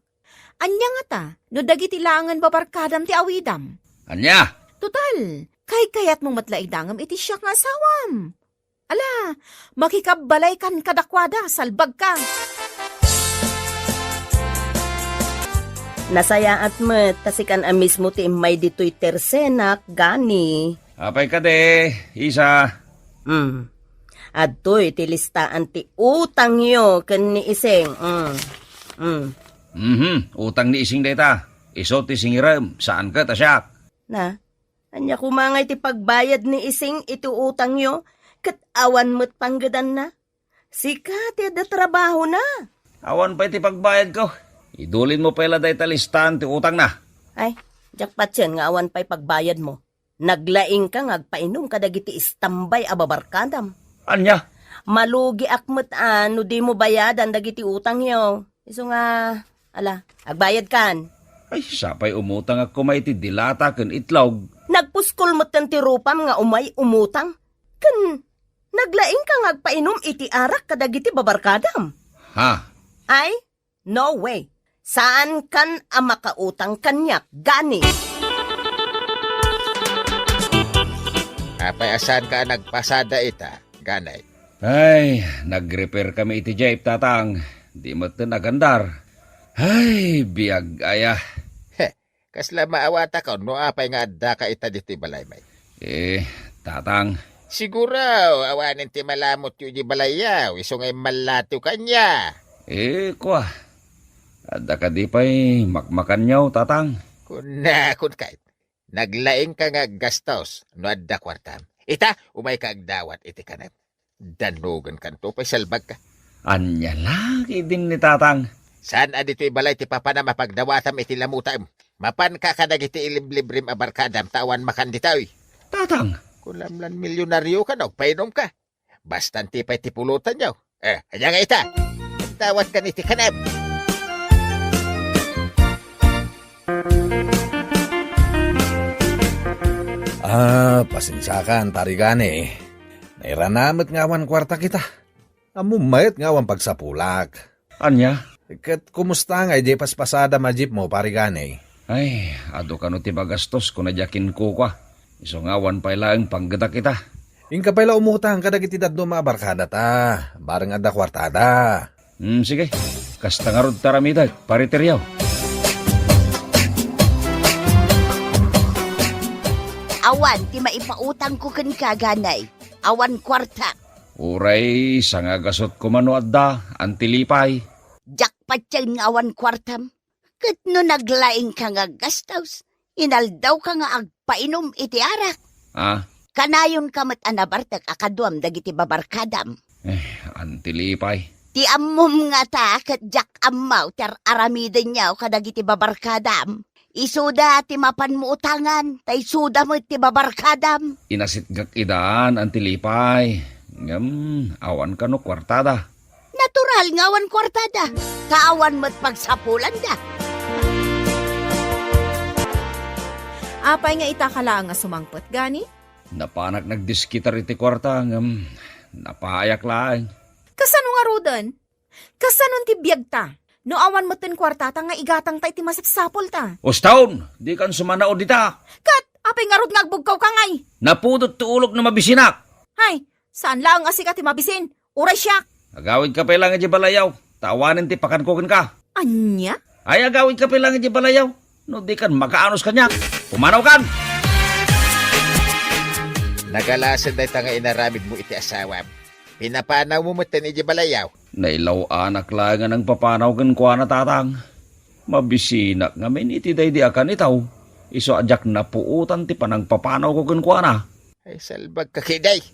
Ania ngata, no dagiti laengen babarkadam ti awidam? Ania? Total, kaykayatmo met la idangem iti siak nga asawam. Ala, makikabbalaykan kadakuada, salbagka. Nasayaat met ta sikan a mismo ti immay ditoy tersenak, Gani. Apay kadi, Isa? Hmm. Adtoy ti listaan ti utangyo ken ni Ising. Hmm. Hmm. Mhm, utang ni Ising dayta. Isu ti singirem, saan ket a siak. Na, ania koma nga iti pagbayad ni Ising iti utangyo, ket awan met panggedanna? Sika ti adda trabahona. Awan pay ti pagbayadko. Idulinmo pay la dayta listaan ti utangna. Ay, diak patien nga awan pay pagbayadmo. Naglaingka nga agpainum kadagiti istambay a babarkadam. Ania? Malugiak met a no dimo bayadan dagiti utangyo. Isu nga, ala, agbayadkan. Ay, sapay umutangak koma iti dilata ken itlog. Nagpuskol metten ti rupam nga umay umutang. Ken naglaingka nga agpainum iti arak kadagiti babarkadam. Ha? Ay, no way. Saankan a makautang kaniak, gani. Apay a saanka a nagpasada ita, gani? Ay, nag-repair kami iti jeep, Tatang. Di metten agandar. Ay, biag aya. Heh, kasla maawatakon no apay nga addaka ita ditoy balay, may. Eh, Tatang. Siguro, awanen ti malamutyo iti balayyo, isu nga immallatiw kaniak. Eh, kua. Adda kadi pay makmakanyo, Tatang? Kunakon kay, naglaingka nga aggastos no adda kuartam. Ita, umayka agdawat iti kanem. Dannogenkanto pay salbagka. Ania la ketdin ni Tatang? Saan a ditoy balay ti papanam a pagdawatam iti lamutam? Mapanka kadagiti iliblibrim a barkadam ta awan makan ditoy. Tatang! Kunamlan milyonarioka no agpainumka. Basta anti pay ti pulotanyo. Eh, ania nga ita? Dawatkan iti kanem. Ah, pasensiakan, Pari Gani. Nairana met nga awan kuartak ita. Ammom met nga awan pagsapulak. Ania? Ket kumusta nga idiay paspasadam a jeepmo, Pari Gani? Ay, adu kano ti magastos, kuna diak kenkuana. Isu nga awan pay laeng panggetak ita. Inka pay la umutang kadagiti dadduma a barkadata, bareng adda kuartada. Hmm, sige. Kasta ngarud ti aramidek, Pari Teriaw. Awan ti maipautangko kenka, Gani. Awan kuarta. Uray, sangagasutko man no adda, Anti Lipay. Diak patien nga awan kuartam. Ket no naglaingka nga aggastos, inaldawka nga agpainum iti arak. Ah? Kanayonka met a nabartek a kaduam dagiti babarkadam. Eh, Anti Lipay. Ti ammom ngata ket diak ammo ti ar-aramidenyo kadagiti babarkadam. Isuda ti mapanmo utangan, ta isuda met ti babarkadam. Inasitgak idan, Anti Lipay. Ngem, awan kano kuartada. Natural nga awan kuartada, ta awan met pagsapulanda. Apay nga ita ka laeng a sumangpet, Gani? Napanak nagdiskitar iti kuarta, ngem napayak laeng. Kasano ngaruden? Kasano ti biagta? No awan metten kuartata nga igatangta iti masapsapulta. Uston, dikan sumanaw dita. Ket, apay ngarud nga agbugkawka ngay? Napudot ti ulok no mabisinak. Hay, saan laeng a sika ti mabisin. Uray siak. Agawidka pay laeng idiay balayyo, ta awanen ti pakanko kenka. Ania? Ay, agawidka pay laeng idiay balayyo, no dikan makaanos kaniak. Pumanawkan! Nagalasen dayta nga inaramidmo iti asawam. Pinapanawmo metten idiay balayyo. Nailaw-anak laeng a nangpapanaw kenkuana, Tatang. Mabisinak ngamin iti daydi a kanitaw, isu a diak napuotan ti panangpapanawko kenkuana. Ay, salbagka ketdi. Ay,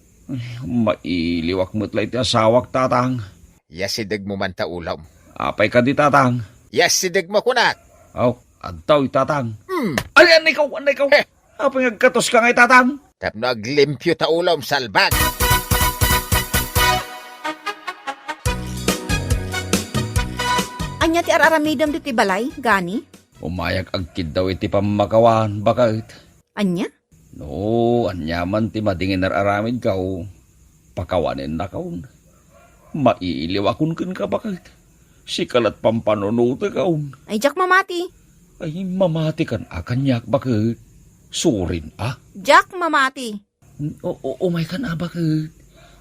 mailiwak met la iti asawak, Tatang. Yasidegmo man ta ulom. Apay kadi, Tatang? Yasidegmo kunak. Aw, adtoy, Tatang. Hmm. Ay, anay kaw, anay kaw. Eh. Apay nga agkatoska ngay, Tatang? Tapno aglimpio ta ulom, salbag. Ania ti ar-aramidem ditoy balay, Gani? Umayak agkiddaw iti pammakawan, baket. Ania? No, aniaman ti madi nga inar-aramidko, pakawanennakon. Mailiwakon kenka, baket. Sika la't pampanunotekon. Ay, diak mamati. Ay, mamatikan a kaniak, baket. Surin a. Diak mamati. O, o, umaykan a, baket.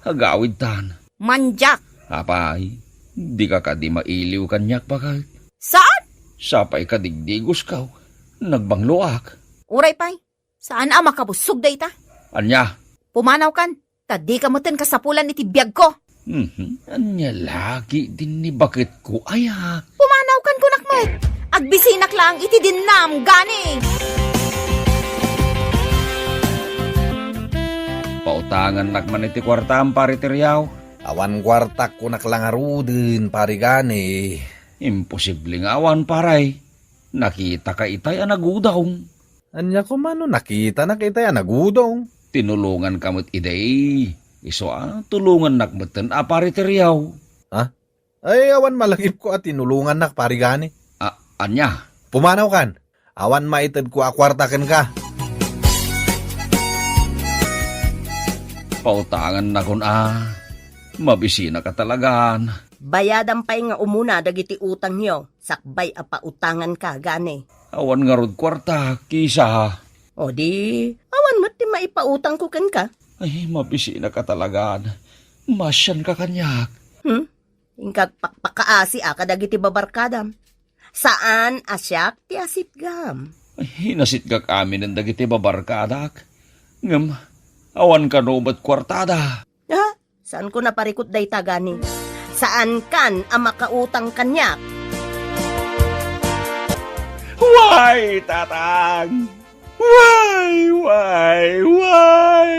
Agawidtan. Mandiak. Apay, dika kadi mailiw kaniak, baket. Saan? Sapay kadigdigosko. Nagbangloak. Uray pay. Saan a makabussog dayta? Ania? Pumanawkan, ta dika metten kasapulan iti biagko. Mhm. Ania la ketdin ni baketko, aya? Pumanawkan kunak met. Agbisinak laeng iti dinnam, Gani. Pautangannak man iti kuartam, Pari Teriaw. Awan kuartak kunak la ngaruden, Pari Gani. Imposible nga awan, pare. Nakitaka itay a nagudong. Ania koma no nakitanak itay a nagudong? Tinulonganka met idi. Isu a, tulongannak metten a, Pari Teriaw. Ha? Ay, awan malagipko a tinulongannak, Pari Gani. A, ania? Pumanawkan. Awan maitedko a kuarta kenka. Pautangannakon a. Mabisinaka talagan. Bayadam pay nga umuna dagiti utangyo, sakbay a pautanganka, gani. Awan ngarud kuarta, Kisa. O di, awan met ti maipautangko kenka. Ay, mabisinaka talagan. Maasianka kaniak. Hmm? Inka agpakpakaasi a kadagiti babarkadam. Saan a siak ti asitgam. Ay, inasitgak aminen dagiti babarkadak. Ngem, awan kano met kuartada. Ha? Saanko naparikut dayta gani? Saankan a makautang kaniak? Way, tatang! Way, way, way!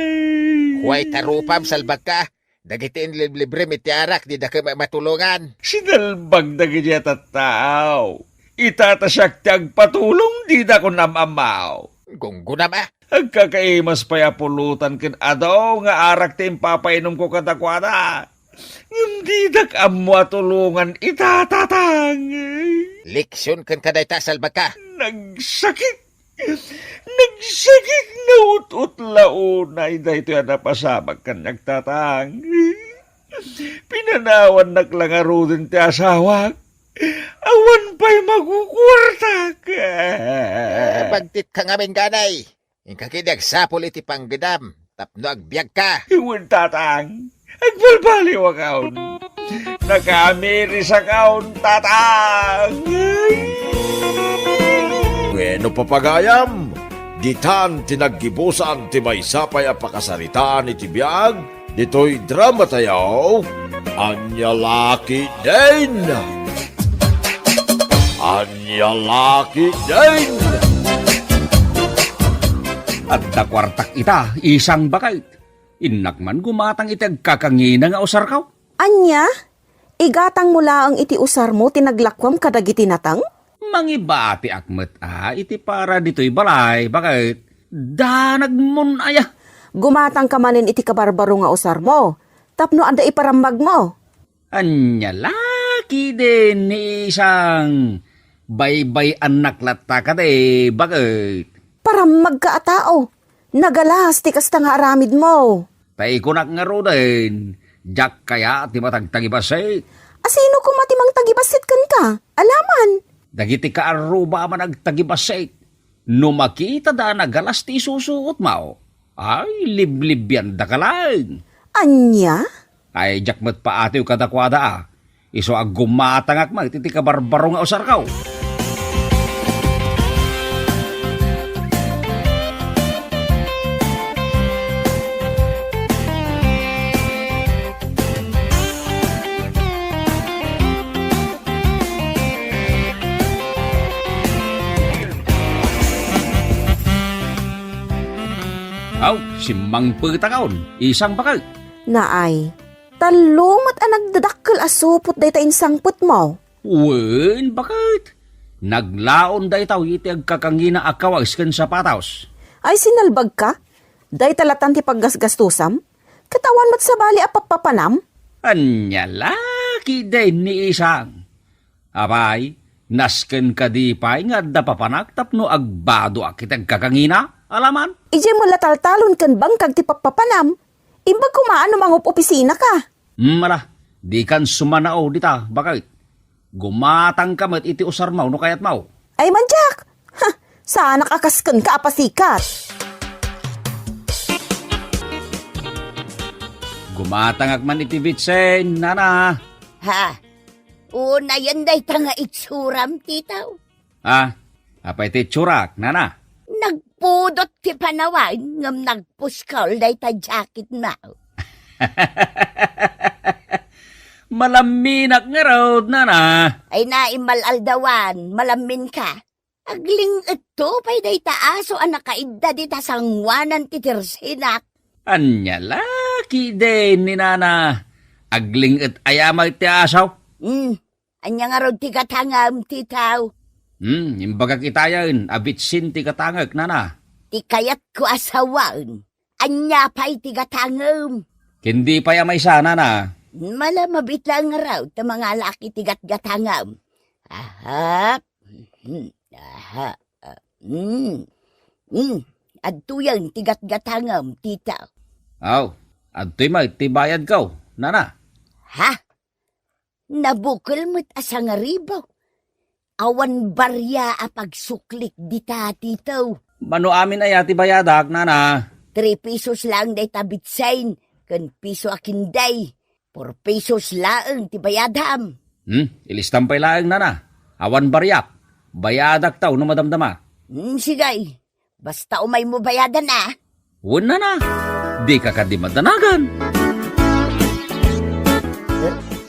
Way, tarupam, salbagka. Dagiti inliblibrem iti arak, didaka ma-, matulongan. Sinalbag dagiti a tattao. Ita ta siak ti agpatulong, didakon am-ammaw. Gunggonam a. Agkakaimas pay a pulutan ken adu nga arak ti impapainomko kadakuada. Ngem didak ammo a tulongan ita, tatang. Leksion kenka dayta, salbagka. Nagsakit. Nagsakit nga ut-ut la unay daytoy a napasamak kaniak, tatang. Pinanawannak la ngaruden ti asawak. Awan pay makukuartak. Eh, bagtit ka ngamin, ganay. Inka ketdi agsapul iti panggedam tapno agbiagka. Wen, tatang. Agbalbaliwakon. Nakamirisakon, tatang. Wenno, papagayam, ditan ti naggibusan ti maysa pay a pakasaritaan iti biag ditoy dramatayo. Ania la ketdin? Ania la ketdin? Adda kuartak ita, isang baket. Innak man gumatang iti agkakangina nga usarko. Ania? Igatangmo laeng iti usarmo ti naglakuam kadagiti nateng? Mangibatiak met a iti para ditoy balay, baket. Danagmon aya. Gumatangka manen iti kabarbaro nga usarmo, tapno adda iparammagmo. Ania la ketdin ni isang? Baybay-annak latta kadi, baket. Parammagka a tao. Nagalas ti kasta nga aramidmo. Ta ikunak ngaruden, diak kayat ti matagtagibassit. A sino koma ti mangtagibassit kenka? Alaman. Dagiti kaarruba a managtagibassit. No makitada a nagalas ti isusuotmo, ay, liblibiandaka laeng. Ania? Ay, diak met paatiw kadakuada a. Isu a gumatangak met iti kabarbaro nga usarko. Aw, simmangpetakon, isang baket. Naay, tallo met a nagdadakkel a supot dayta insangpetmo. Wen, baket. Naglaon dayta iti agkakangina a kawes ken sapatos. Ay, sinalbagka? Dayta latan ti paggasgastusam? Ket awan met sabali a pappapanam? Ania la ketdin ni isang? Apay, nasken kadi pay nga adda papanak tapno agbadoak iti agkakangina? Alaman? Idiay met la taltalon ken bangkag ti pappapanam. Imbag koma a no mangup-opisinaka. Hmm, ala, dikan sumanao dita, baket. Gumatangka met iti usarmo no kayatmo. Ay, man diak! Ha! Saanak a kas kenka a pasikat. Gumatangak man iti bitsin, nana. Ha? Unayen dayta nga itsuram, titaw. Ah, apay ti itsurak, nana? Nagpudot ti panawan ngem nagpuskol dayta jacketmo. Malamminak ngarud, nana. Ay, naimmal-aldawan, malamminka. Agling-etto pay dayta aso a nakaidda dita sangoanan ti tersinak. Ania la ketdin ni nana? Agling-et aya met ti aso? Hmm. Ania ngarud ti gatangem, titaw? Hmm, imbagak itayen a bitsin ti gatangek, nana. Ti kayatko a sawen, ania pay ti gatangem? Ken di pay a maysa, nana. Mala, mabiit laeng ngarud ta mangalaak iti gatgatangem. Aha. Hmm. Aha. Hmm. Hmm. Adtoyen ti gatgatangem, tita. Aw, Adtoy met ti bayadko, nana. Ha? Nabukel met a sangaribaw. Awan baria a pagsuklik dita, Tito. Mano amin aya ti bayadak, nana? Three pesos laeng dayta bitsen, ken piso a kinday. Four pesos laeng ti bayadam. Hmm, ilistam pay laeng, nana. Awan bariak. Bayadak taw no madamdama. Hmm, sige. Basta umaymo bayadan, a. Wen, nana. Dika kadi madanagan.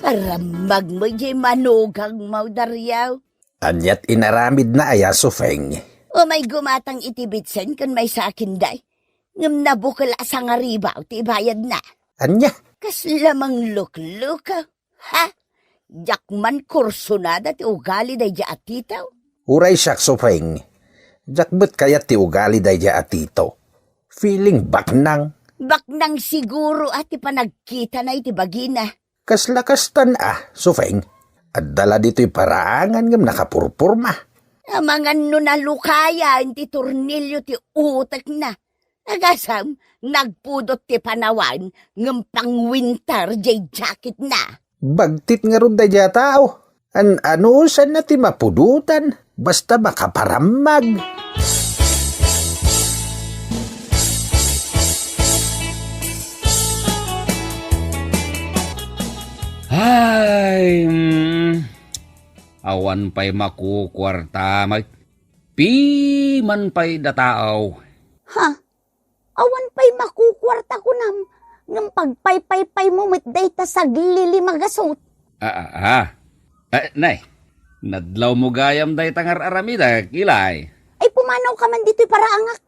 Parammag mo jay manugang mo, Dario. Aniat inaramidna aya, Sufeng? Umay gumatang iti bitsen ken maysa a kinday. Ngem nabukel a sangaribaw ti bayadna. Ania? Kasla manglukluka. Ha? Diak man kursunada ti ugali daydi a Tito. Uray siak, Sufeng. Diak met kayat ti ugali daydi a Tito. Feeling baknang. Baknang siguro a ti panagkitana iti bagina. Kasla kastan a, Sufeng. Adda la ditoy paraangan ngem nakapurpurma. Amangan no nalukayan ti tornilyo ti utekna. Agasem, nagpudot ti panawan ngem pangwinter jay jacketna. Bagtit ngarud daydi a tao. An-anusanna ti mapudotan, basta makaparammag. Ay, mm, awan pay makukuarta, may piman pay da tao. Ha? Awan pay makukuarta kunam, ngem pagpaypaypaymo met dayta saglilima gasut. Ah, ah, ah. Eh, nay, nadlawmo gayam dayta nga ar-aramidek, Ilay. Ay, pumanawka man ditoy paraangak.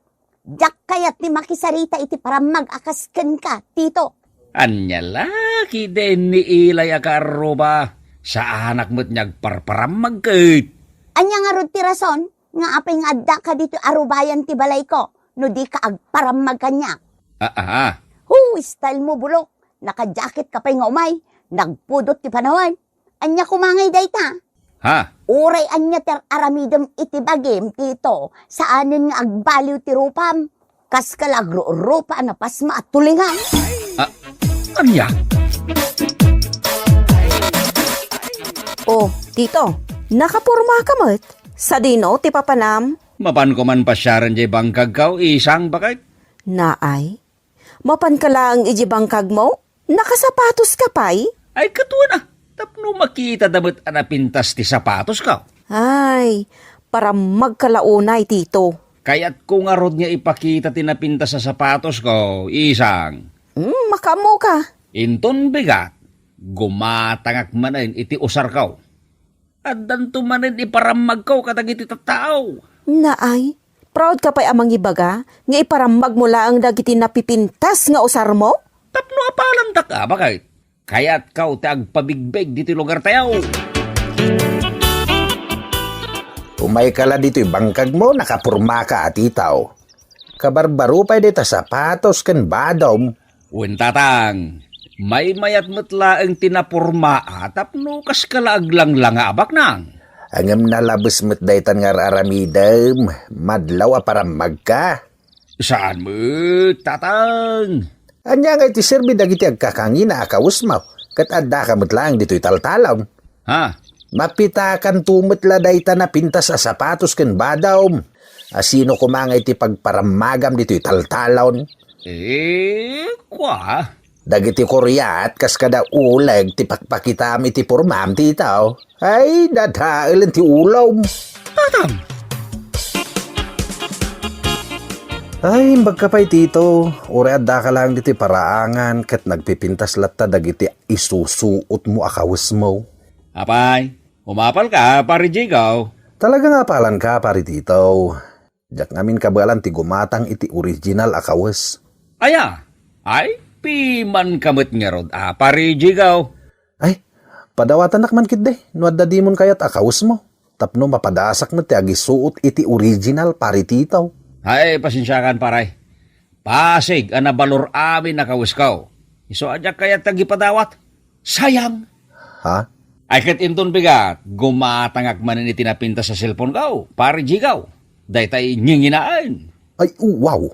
Diak kayat ti makisarita iti parammag a kas kenka, Tito. Ania la, kiden ni Ilay a kaarruba. Saanak met nga agparparammag ket. Ania ngarud ti rason nga apay nga addaka ditoy arubayan ti balayko no dika agparammag kaniak? Ah, ah, ah. Hu, style mo, bulok. Naka-jacket ka pay nga umay. Nagpudot ti panawan. Ania koma ngay dayta? Ha? Uray ania ti ar-aramidem iti bagim, Tito, saanen nga agbaliw ti rupam. Kas ka la agrurupa a napasma a tulingan. Ah, ania? Oh, Tito, nakaporma ka met? Sadino ti papanam? Mapan ko man pasiaren jay bangkagko, isang baket. Naay, mapan ka laeng iti bangkagmo? Nakasapatos ka pay? Ay, katuan a, tapno makita da met a napintas ti sapatosko. Ay, parammag ka la unay, Tito. Kayatko ngarud nga ipakita ti napintas a sapatosko, isang. Hmm, makaammo ka. Inton bigat, gumatangak manen iti usarko. Addanto manen iparammagko kadagiti tattao. Naay, proud ka pay a mangibaga nga iparammagmo laeng dagiti napipintas nga usarmo? Tapno apalandak a, baket. Kayatko ti agpabigbeg ditoy lugartayo. Umayka la ditoy bangkagmo, nakapormaka a Tito. Kabarbaro pay dayta sapatos ken badom. Wen, Tatang, maymayat met laeng ti napormaa tapno kaska la aglanglanga a baknang. Ngem nalabes met daytan nga ar-aramidem, madlaw a parammagka. Saan met, Tatang? Ania ngay ti serbi dagiti agkakangina a kawesmo, ket addaka met laeng ditoy taltalon? Ha? Mapitakanto met la dayta napintas a sapatos ken badom. A sino koma ngay ti pagparammagam ditoy taltalon? Eh, kua? Dagiti kuriat kas kada uleg ti pakpakitam iti pormam, Tito. Ay, dadaelen ti ulom. Atam! Ay, imbagka pay, Tito. Uray addaka laeng ditoy paraangan ket nagpipintas latta dagiti isusuotmo a kawesmo. Apay, umapalka, Pari Jigaw? Talaga nga apalanka, Pari Tito. Diak ngamin kabaelan ti gumatang iti original a kawes. Aya? Ay, pimanka met ngarud a, Pari Jigaw. Ay, padawatanak man ketdi no adda dimon kayat a kawesmo, tapno mapadasak met ti agisuot iti original, Pari Tito. Ay, pasensiakan, pare. Pasig a nabalor amin a kawesko. Isu a diak kayat ti agipadawat. Sayang. Ha? Ay, ket inton bigat, gumatangak manen iti napintas a cellphoneko, Pari Jigaw. Daytay nginginaen. Ay, wow!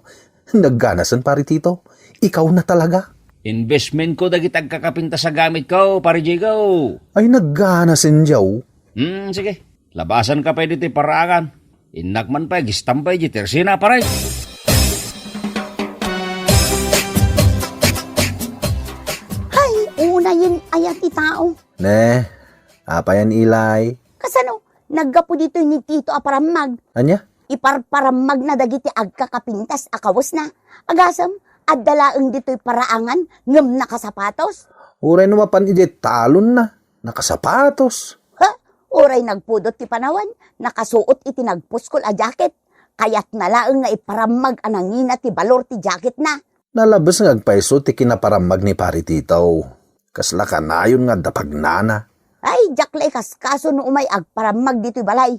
Nagganasen, Pari Tito. Ikaw na talaga. Investmentko dagiti agkakapintas a gamitko, Pare Jigo. Ay, naggana, Sendiaw. Hmm, sige. Labasanka pay ditoy paraangan. Innak man pay agistampay diay tersena, pare. Hay, unayen aya ti tao. Ne, apayan, Ilay? Kasano? Naggapu ditoy ni Tito a parammag. Ania? Iparparammagna dagiti agkakapintas a kawesna. Agasem, adda laeng ditoy paraangan ngem nakasapatos. Uray no mapan idiay talonna, nakasapatos. Ha? Uray nagpudot ti panawen, nakasuot iti nagpuskol a jacket. Kayatna laeng nga iparammag a nangina ti balor ti jacketna. Nalabes nga agpayso ti kinaparammag ni Pari Tito. Kasla kanayon nga adda pagnana. Ay, diak la ikaskaso no umay agparammag ditoy balay.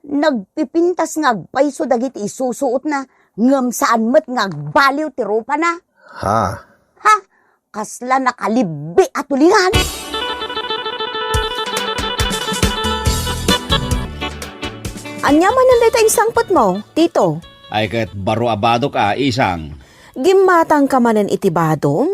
Nagpipintas nga agpayso dagiti isusuotna, ngem saan met nga agbaliw ti rupana. Ha? Ha? Kasla nakalibbi a tulingan! Ania manen dayta insangpetmo, Tito? Ay, ket baro a badok a, Isang. Gimmatangka manen iti badom?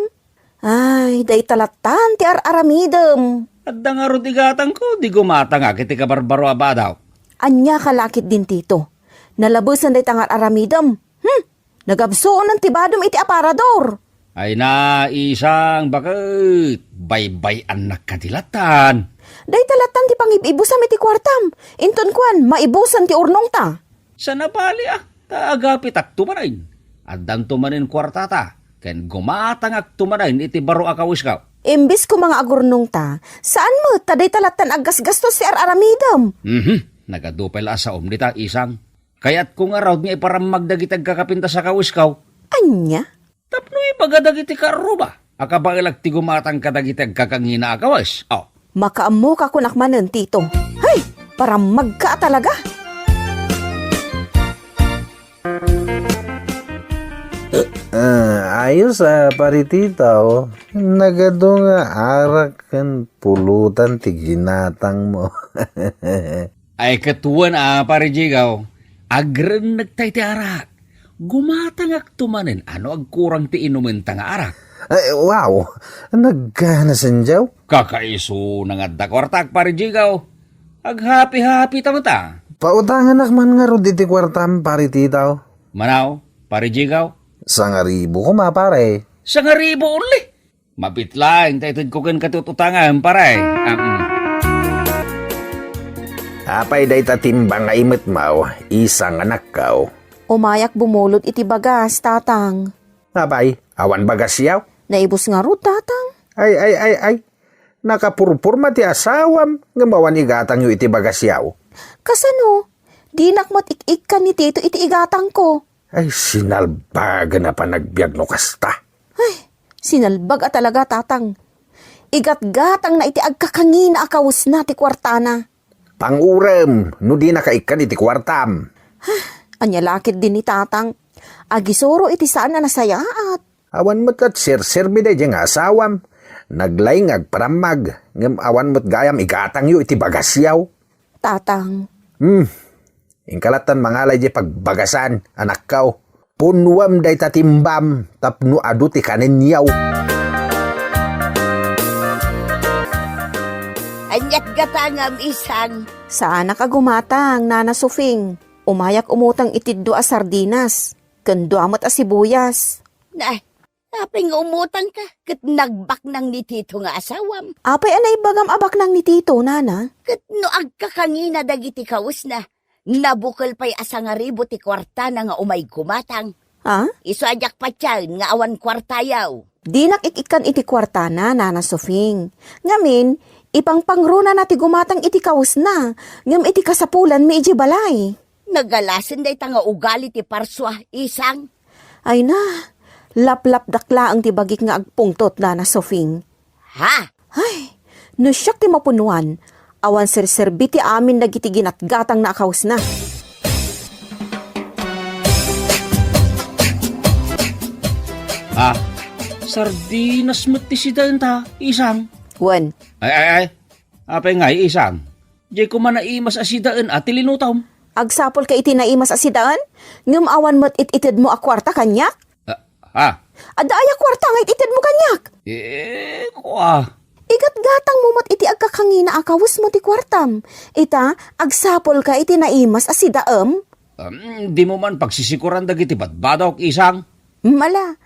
Ay, dayta lattan ti ar-aramidem. Adda ngarud igatangko, di gumatangak iti kabarbaro a badok. Ania ka la ketdin, Tito? Nalabesen dayta nga ar-aramidem. Hmm? Nagabsuonen ti badom iti aparador. Ay na, Isang, baket baybay-annak kadi lattan. Dayta lattan ti pangib-ibusam iti kuartam. Inton kuan, maibusan ti urnongta. Saan a bali a, ta agapitakto manen. Addanto manen kuartata, ken gumatangakto manen iti baro a kawisko. Imbes koma nga agurnongta, saan met ta dayta lattan aggasgastos ti ar-aramidem. Mhm. Nagadu pay la a saom dita, Isang. Kayatko ngarud nga iparammag dagiti agkakapintas a kawisko. Ania? Tapno ibaga dagiti kaarruba a kabaelak ti gumatang kadagiti agkakangina a kawes. Oh. Makaammoka kunak manen, Tito. Hay! Parammagka a talaga! Ah, ayos a, Pari Tito. Nagadu nga arak ken pulutan ti ginatangmo. Ay, ket wen a, Pare Jigaw, agrennekta iti arak. Gumatangakto manen a no agkurang ti inumenta nga arak. Ay, wow! Naggana, Sendiaw. Kakaisuna nga adda kuartak, Pare Jigaw. Aghapi-hapita met a. Pautanganak man ngarud iti kuartam, Pare Tito. Manaw, Pare Jigaw? Sangaribu koma, pare. Sangaribu only? Mabit laeng ta itedko kenka ti ut-utangan, pare. Ah, mm. Apay dayta timbang nga imetmaw, Isang, anakko? Umayak bumulod iti bagas, Tatang. Apay, awan bagasyaw? Naibus ngarud, Tatang. Ay, ay, ay, ay. Nakapurporma ti asawam, ngem awan igatangyo iti bagasyaw. Kasano? Dinak met ik-ikkan ni Tito iti igatangko. Ay, sinalbagan a panagbiag no kasta. Ay, sinalbag a talaga, Tatang. Igatgatangna iti agkakangina a kawesna ti kuartana. Pangurem, no dinaka ikkan iti kuartam. Ania la ketdin ni Tatang? Agisuro iti saan a nasayaat. Awan met ket serserbi daydiay nga asawam. Naglaing nga agparammag, ngem awan met gayam igatangyo iti bagasyaw. Tatang. Hmm. Inka lattan mangala idiay pagbagasan, anakko. Punnuem dayta timbam tapno adu ti kanenyaw. Ania't gatangam, Isang? Saanak a gumatang, Nana Sofing. Umayak umutang iti dua a sardinas, ken dua met a sibuyas. Na, apay nga umutangka ket nagbaknang ni Tito nga asawam? Apay a naibagam a baknang ni Tito, Nana? Ket no agkakangina dagiti kawesna, nabukel pay a sangaribu ti kuartana nga umay gumatang. Ah? Isu a diak patiaen nga awan kuartayaw. Dinak ik-ikkan iti kuartana, Nana Sofing. Ngamin, ipangpangrunana ti gumatang iti kawesna, ngem iti kasapulanmi idiay balay. Nagalasen dayta nga ugali ti parsua, Isang. Ay na, laplapdak laeng ti bagik nga agpungtot, Nana Sofing. Ha? Ay, no siak ti mapunnuan, awan serserbi ti amin dagiti ginatgatangna a kawesna. Ah, sardinas met ti sidaenta, Isang. Wen. Ay, ay, ay. Apay ngay, Isang? Diay koma naimas a sidaen a ti linutom. Agsapulka iti naimas a sidaen? Ngem awan met it-itedmo a kuarta kaniak? Ah, ah. Adda aya kuarta nga it-itedmo kaniak? Eh, kua. Igatgatangmo met iti agkakangina a kawesmo ti kuartam. Ita, agsapulka iti naimas a sidaem? Em, dimo man pagsisikuran dagiti badbadok, Isang? Mala,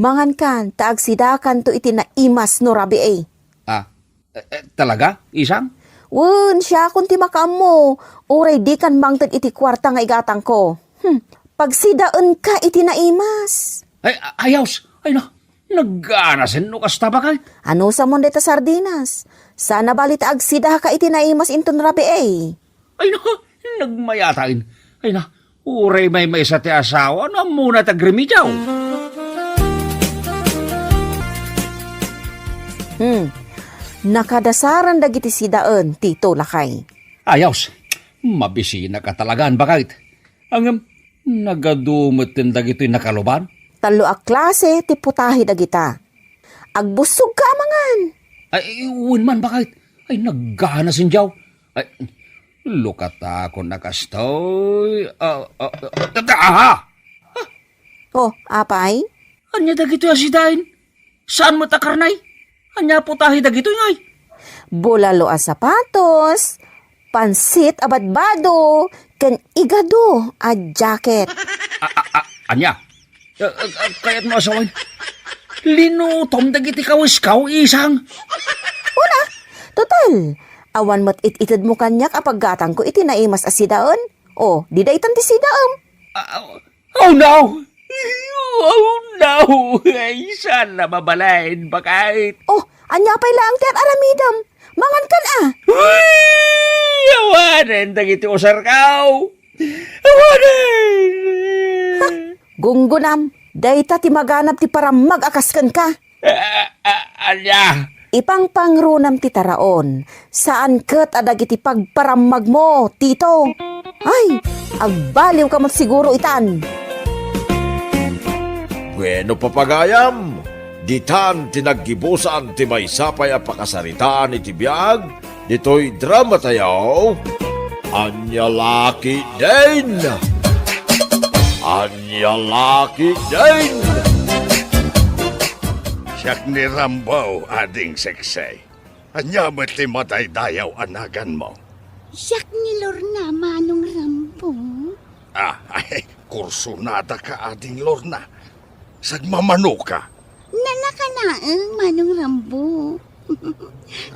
mangankan, ta agsidakanto iti naimas no rabii. Ah, eh, eh, talaga, Isang? Wen, siakon ti makaammo. Uray dikan mangted iti kuarta nga igatangko. Hmm, pagsidaenka iti naimas. Ay, a-, ayaws. Ay, na, nagganasen no kasta, baket. Anusamon dayta sardinas? Sana bali ta agsidaka iti naimas inton rabii. Ay, na, nagmayatain. Ay, na, uray maymaysa ti asawa, no ammona ti agremediaw. Hmm. Nakadasaran dagiti sidaen, Tito, lakay. Ayaws. Mabisinaka talaga, baket. Ngem, nagadu metten dagitoy nakaluban? Tallo a klase ti putahe dagita. Agbussogka a mangan. Ay, wen man, baket. Ay, nagganasen diaw. Ay, lukatakon a kastoy. Ah, ah, ah, ah, aha! Oh, apay? Ania dagitoy a sidaen? Saan met a karne? Ania putahe dagitoy, ngay? Bulalo a sapatos, pansit a badbado, ken igado a jacket. A, a, a, ania? A, a, a, kayatmo a sawen? Linutom dagiti kawiskaw, Isang. Una, total, awan met it-itedmo kaniak a paggatangko iti naimas a sidaen. O, di daytan ti sidaem. A, a, Oh, no! Oh, no! Ay, saan na mabalin, baket? Oh, ania pay laeng ti ar-aramidem? Mangankan a! Uy! Awanen dagiti usarkaw! Awanen! Ha? Gunggonam, dayta ti maganab ti parammag a kas kenka. A, a, ania? Ipangpangronam ti taraon, saan ket a dagiti pagparammagmo, Tito. Ay, agbaliwka met siguro itan. Bueno, papagayam, ditan ti naggibusan ti maysa pay a pakasaritaan iti biag ditoy dramatayo, Ania La Ketdin! Ania La Ketdin! Siak ni Rambo, Ading Seksey. Ania met ti madaydayaw a naganmo? Siak ni Lorna, Manong Rambo. Ah, ay, kursunada ka, Ading Lorna. Sagmamano ka? Nalaka laeng, Manong Rambo.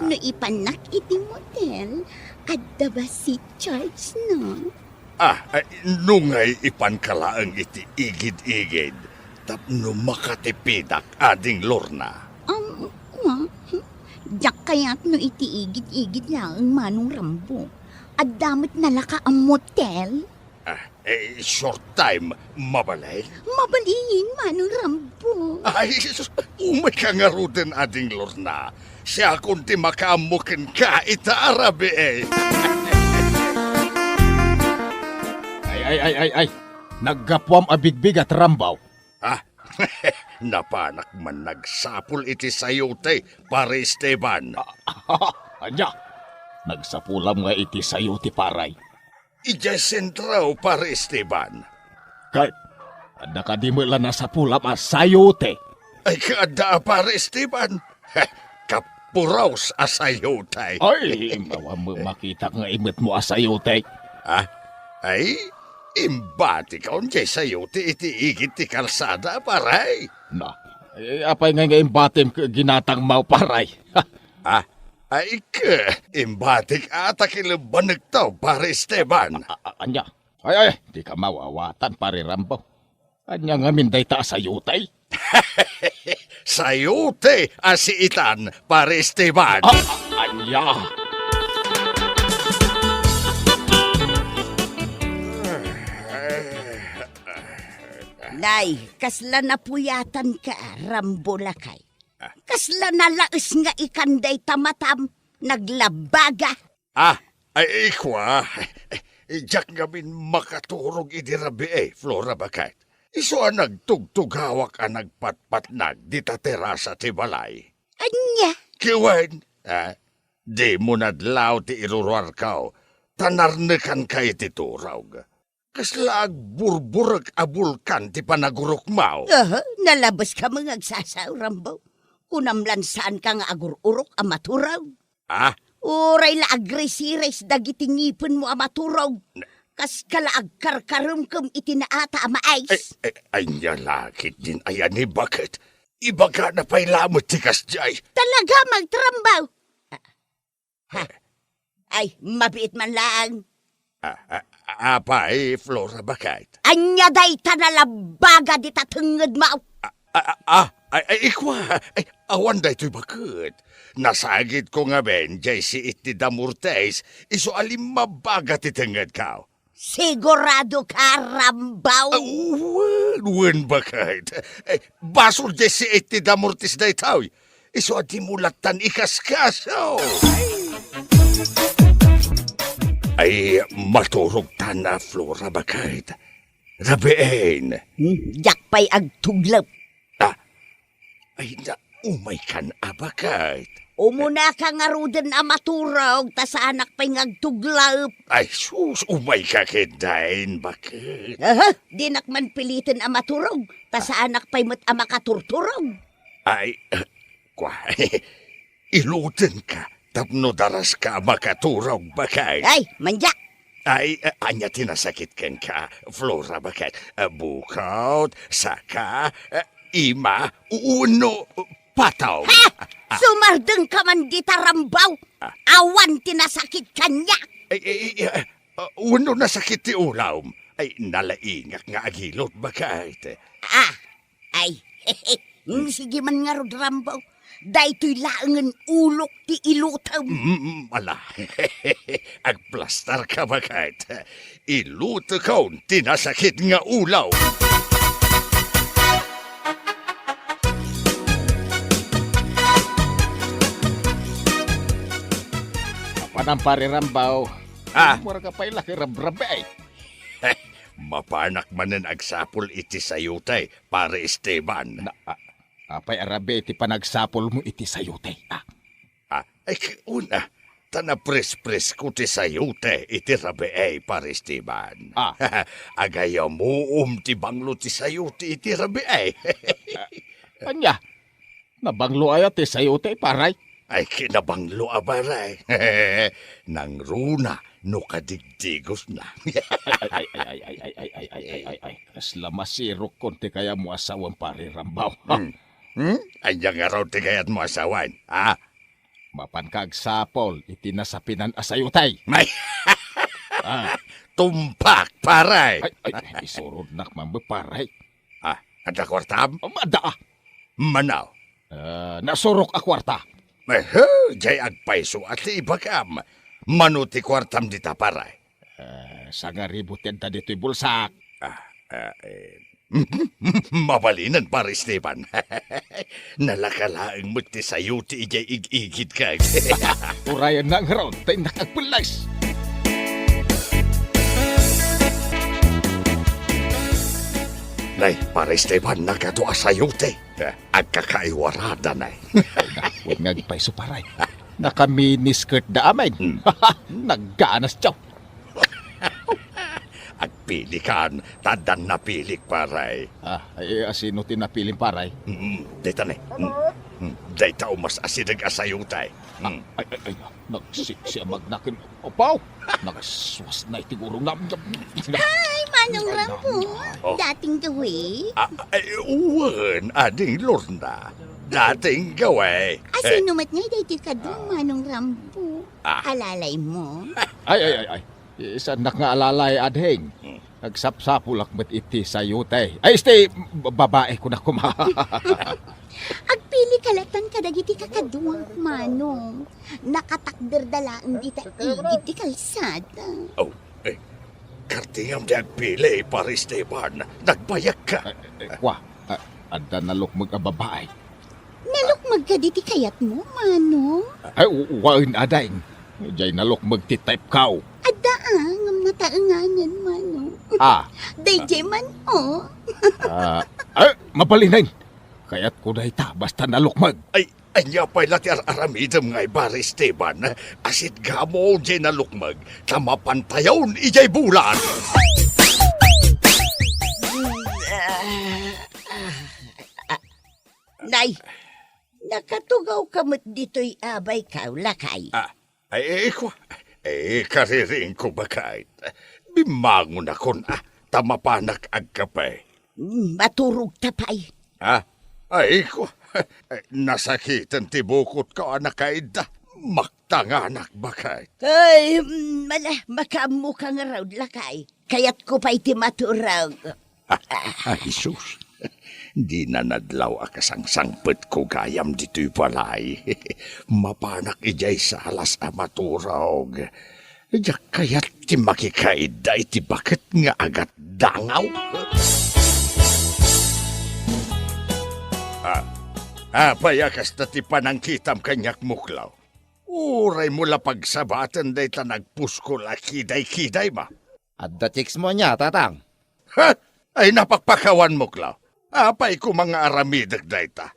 No ipannak iti motel, adda ba seat charge, no? Ah, ay, no ngay ipanka laeng iti igid-igid tapno makatipidak, Ading Lorna. Um, wa? Diak kayat no iti igid-igid laeng, Manong Rambo. Adda met nalaka a motel. Ah, eh, short time, mabalin? Mabalin, Manong Rambo. Ay, sus, umay ka ngaruden, Ading Lorna. Siakon ti makaammo kenka ita a rabii, eh. Ay, ay, ay, ay, ay. Naggapuam a bigbigat, Rambo. Ah, napanak man nagsapul iti sayote, Pare Esteban. Ah, ania? Nagsapulam nga iti sayote, pare? Idiay sentro, Pare Esteban. Ket, adda kadi met la nasapulam a sayote? Ay, kaadda a, Pare Esteban. Heh, kapuros a sayote. Ay, awan met makitak nga imetmo a sayote. Ah, ay, imbatikon diay sayote iti igid ti kalsada, pare. Na, eh, apay ngay nga imbatim ket ginatangmo, pare? Ah, ay, ket, imbatik a ta kilebbanekto, Pare Esteban. A-, a-, ania? Ay, ay, dika mawawatan, Pare Rambo. Ania ngamin dayta a sayote? Sayote a siitan, Pare Esteban. A-, a-, ania? Nay, kasla napuyatanka, Rambo lakay. Kasla nalaes nga ikan dayta matam, naglabaga. Ah, ay, ikua, diak ngamin makaturog idi rabii, Flora baket. Isu a nagtugtugawak a nagpatpatnag dita terasa ti balay. Ania? Ket wen, ah, dimo nadlaw ti iruruarko, ta narnekanka iti turog. Kasla agburburek a bulkan ti panagurokmo. Aha, nalabeska met nga agsasao, Rambo. Kunam lan saanka nga agur-urok a maturog. Ah? Uray la agrisiris dagiti ngipenmo a maturog. Na- Kaska la agkarkaremkem iti naata a mais. Ay, ay, ania la ketdin aya ni baket? Ibagana pay lamet ti kasdiay. Talaga, Rambo? Ha? Ay, mabiit man laeng. Ah, ah, apay, Flora, baket? Ania dayta nalabaga dita tengngedmo? Ah, ah, ah, ah, ay, ay, ikua, ay, awan daytoy baket. Nasagidko ngamin jay siit ti damortis, isu a limmabaga ti tengngedko. Siguradoka, Rambo? Ah, wen, wen, baket. Eh, basol jay siit ti damortis daytoy. Isu a dimo lattan ikaskaso. Ay, maturogtan a Flora, baket. Rabiin. Hmm, diak pay agtuglep. Ah, ay, na, umaykan a baket. Umunaka ngaruden a maturog, ta saanak pay nga agtuglep. Ay, sus, umayka ketdin, baket. Aha, dinak man piliten a maturog, ta saanak pay met a makaturturog. Ay, eh, kua, ilutenka tapno daraska a makaturog, baket. Ay, mandiak! Ay, eh, ania ti nasakit kenka, Flora, baket? Eh, bukot, saka, eh, ima, wenno, eh, patong? Ha! Ah, ah. Sumardengka man dita, Rambo! Ah. Awan ti nasakit kaniak! Ay, ay, ay, ah, ah, wenno nasakit ti ulom? Ay, nalaingak nga agilot, baket. Ah, ay, mm, sige man ngarud, Rambo. Daytoy laengen ulok ti ilutem. Mm, ala. Agplastarka, baket. Ilutekon ti nasakit nga ulom. Apanan, Pare Rambo? Ah? Mura ka pay la ket rabrabi. Mapanak manen agsapul iti sayote, Pare Esteban. Na, a-, apay a rabii ti panagsapulmo iti sayote, a? Ah, ay, una, ta naprespresko ti sayote iti rabii, Pare Esteban. Ah. Agayamuom ti banglo ti sayote iti rabii. Ah, ania? Nabanglo aya ti sayote, Pare? Ay, kinabanglo a, Pare. Nangruna no kadigdigosna. Ay, ay, ay. Kasla masirokkon ti kayatmo a sawen, Pare Rambo. Hmm? Hmm? Ania ngarud ti kayatmo a sawen, ha? Mapanka agsapul iti nasapinan a sayote. Ay! Ah. Tumpak, Pare! Ay, ay, isurodnak man, Pare. Ah, adda kuartam? Um, adda, ah. Mano? Ah, nasurok a kuarta. Ehe, jay agpayso a ti ibagam. Mano ti kuartam dita, Pare? Ah, sangaribu ti adda ditoy bulsak. Ah, ah, eh. Mabalinen, Pare Esteban. Nalaka laeng met ti sayote idiay ig-igidko. Urayennak ngarud, ta innak agpelles. Nay, Pare Esteban, nagadu a sayote. Agkakaiwarada, nay. Wen nga agpayso, Pare. Nakaminiskirtda amin. Hmm. Nagganas, tiyo. Agpilikan, ta addan napilik, Pare. Ah, ay, asino ti napilim, Pare? Mm, dayta ne. Mm. Mm. Dayta umas asideg a sayote. Mm. Ay, ay, ay, nagsiksi a magnaken. Apaw! Nagsuas na iti gurong na. Hi, Manong Rambo. Oh. Dating gawi? Ah, ay, wen, Ading Lorna. Dating gawi. Asino met ngay daytoy kadu, Manong Rambo? Ah. Alalaymo? Ay, ay, ay, ay. Saannak nga alalay, adhing. Hmm. Nagsapsapulak met iti sayote. Ay, isti, b-, babae ko na kuma. Agpili ka latan kadagiti kakaduak, Manong. Nakatakderda laeng dita igid ti kalsada. Oh, eh, kartingam ti agpili, Pare Esteban. Nagbayag ka. Eh, eh, kwa, ah, adda nalukmeg a babae. Nalukmeg kadi ti kayatmo, Manong? Ay, u-, wen, ading. Jay nalukmeg ti type ko. Adda, ah, ngem nataenganen, Manong. Ah. Dayjay man, oh. Ah, ay, mabalinen. Kayatko dayta, basta nalukmeg. Ay, ania pay la ti ar-aramidem ngay, Pare Esteban? Asitgamo jay nalukmeg, ta mapantayon ijay bulan. Nay, nakatugawka met ditoy a baykaw, lakay. Ah, ay, ay, kua. Ay, kaririingko, baket. Bimmangonakon, ah, ta mapanak agkape. Mm, maturogta pay. Ah, ay, kua. Nasakiten ti bukotko a nakaidda. Maktanganak, baket. Ay, mm, mala, makaammoka ngarud, lakay. Kayatko pay ti maturog. Ah, ay, sus. Dina nadlaw a kasangsangpetko gayam ditoy balay. Mapanak idiay salas a maturog. Diak kayat ti makikaidda iti baket nga agatdangaw. Ah, apay a kasta ti panangkitam kaniak, Muklaw? Uraymo la pagsabaten dayta nagpuskol a kidaykidaymo. Adda chicks mo ania, Tatang? Ha? Ay, napakpakawan, Muklaw. Apay koma nga aramidek dayta?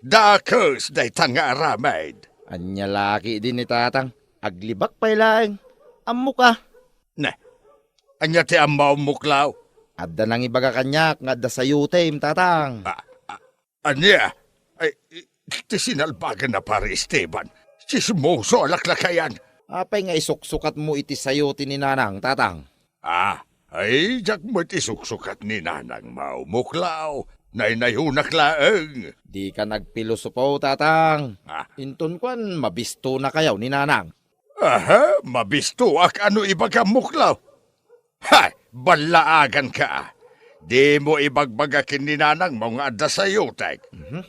Dakes dayta nga aramid. Ania la ketdin ni Tatang? Aglibak pay laeng. Ammoka. Ne, ania ti ammom, Muklaw? Adda nangibaga kaniak nga adda sayotem, Tatang. Ah, ah, Ania? Ay, ti sinalbagan a Pare Esteban. Tsismoso a laklakayan. Apay nga isuksukatmo iti sayote ni Nanang, Tatang? Ah, ay, diak met isuksukat ni Nanangmo, Muklaw. Naynayonak laeng. Dika nagpilosopo, Tatang. Ah. Inton kuan, mabistonakayo ni Nanang. Aha, mabistoak a no ibagam, Muklaw. Hay, ballaaganka. Dimo ibagbaga ken ni Nanangmo nga adda sayotek. Mhm.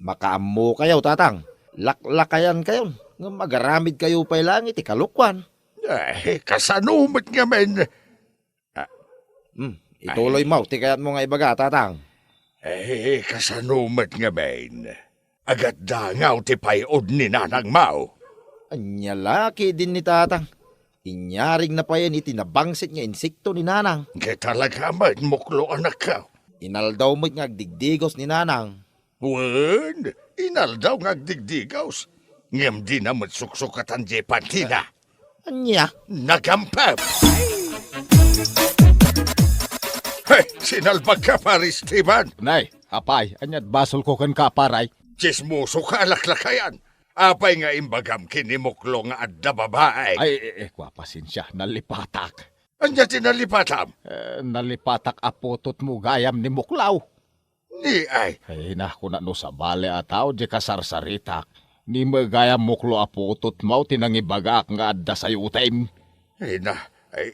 Makaammokayo, Tatang. Laklakayankayon, ngem agaramidkayo pay laeng iti kalokuan. Eh, kasano met ngamin? Ah. Hmm, ituloymo ti kayatmo nga ibaga, Tatang. Eh, kasano met ngamin? Agatdangaw ti pay-od ni Nanangmo. Ania la ketdin ni Tatang? Inyarigna payen iti nabangsit nga insekto ni Nanang. Ket talaga met, Muklo, anakko. Inaldaw met nga agdigdigos ni Nanang. Wen, inaldaw nga agdigdigos. Ngem dina met suksukatan diay pantina. Ania? Nagampem! Hey, sinalbagka, Pare Esteban! Nay, apay, ania't basolko kenka, Pare? Tsismosoka a laklakayan. Apay nga imbagam ken ni Muklo nga adda babai? Ay, eh, eh, kua, pasensia, nalipatak. Ania ti nalipatam? Eh, nalipatak a putotmo gayam ni Muklaw. Ni ay. Ay, na, kuna no sabali a tao, di kasarsaritak. Ni met gayam, Muklo, a putotmo ti nangibagaak nga adda sayotem. Ay, na, ay,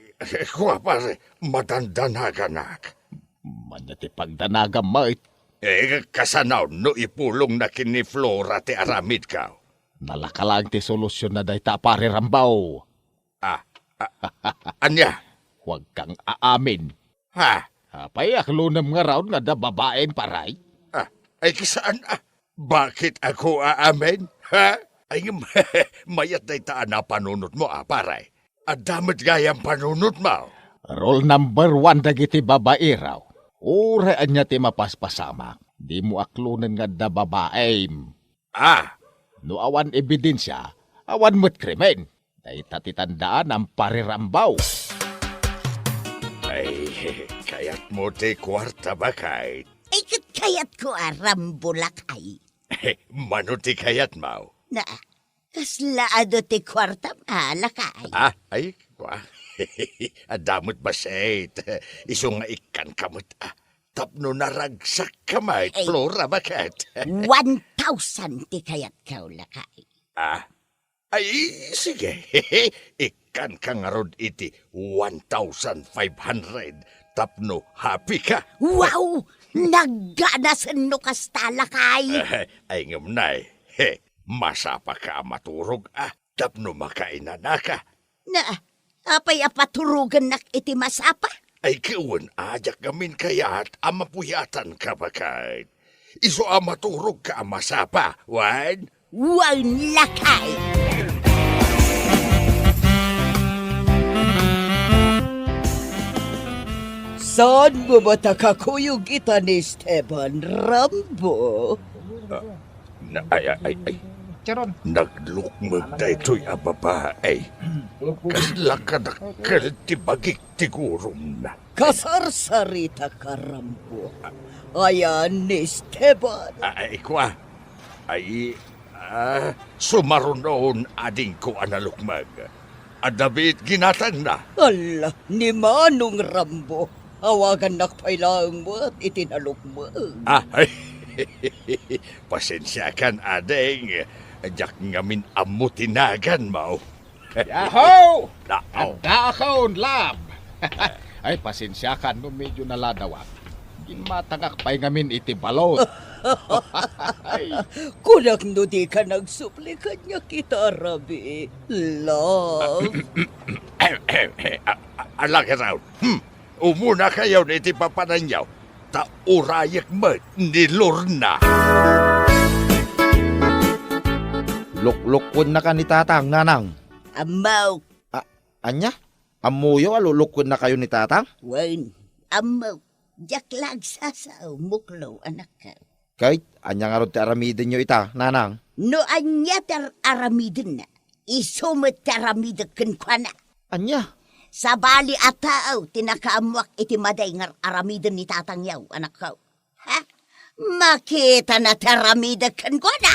kua, Pare, madandanaganak. Ania ti pagdanagam met? Eh, kasano no ipulongna ken ni Flora ti aramidko? Nalaka laeng ti solusionna dayta, Pare Rambaw. Ah, ah, ania? Huwag kang aamin. Ha? Apay, aklonem ngarud nga adda babaim, Pare? Ah, ay, kasano, ah? Bakit ako aamin? Ha? Ay, ngem, mayat dayta a napanunotmo, ah, Pare. Adda met gayam panunotmo. Rule number one dagiti babairo. Uray ania ti mapaspasamak, dimo aklonen nga adda babaim. Ah! No awan ebidensia, awan met krimen. Dayta ti tandaanam, Pare Rambaw. Ay, kayatmo ti kuarta, baket? Ay, ket kayatko a Rambo, lakay. Mano ti kayatmo? Na, kasla adu ti kuartam a, lakay? Ah, ay, kua. Adda met bassit. Isu nga ikkanka met, ah. Tapno naragsakka met, Flora, baket? One thousand ti kayatko, lakay. Ah, ay, sige. Ikkanka ngarud iti one thousand five hundred tapno happy ka. Wow! Nagganasen no kasta, lakay. Ay, ngem, Nay, he, masapaka a maturog, ah, tapno makainanaka. Na, apay a paturogennak iti masapa? Ay, ket wen, a, diak ngamin kayat a mapuyatanka, baket. Isu a maturogka a masapa, wen? Wen, lakay! Saan mo met a kakuyog ita ni Esteban, Rambo? Ah, na, ay, ay, ay, ay. Teron. Naglukmeg daytoy a babae. Kasla kadakkel ti bagik ti gurumna. Kasarsarita ka, Rambo. Ayan ni Esteban. Ay, kua. Ay, ah, sumarunon adingko a nalukmeg. Adda biit ginatangna. Ala, ni Manong Rambo. Awagannak pay laeng met iti nalukmeg. Ah, ay. Pasensiakan, ading. Diak ngamin ammo ti naganmo. Yahoo! Nao. Addaakon, lab. Ay, pasensiakan no medyo naladawak. Ginmatangak pay ngamin iti balon. Ay. Kunak no di ka nagsubli kaniak ita, Rabi. Love. A-, a-, alagaraw. Hmm. Umunakayon iti papananyo, ta urayek met ni Lorna. Luklukuennaka ni Tatang, Nanang. Ammok. A-, ania? Ammoyo a luklukuennakayo ni Tatang? Wen, ammok. Diak la agsasao, muklo, anakko. Ket ania ngarud ti aramidenyo ita, Nanang? No ania ti ar-, aramidenna, isu met ti aramidek kenkuana. Ania? Sabali a tao ti nakaammoak iti madi nga ar-aramiden ni tatangyo, anakko. Ha? Makitana ti aramidek kenkuana.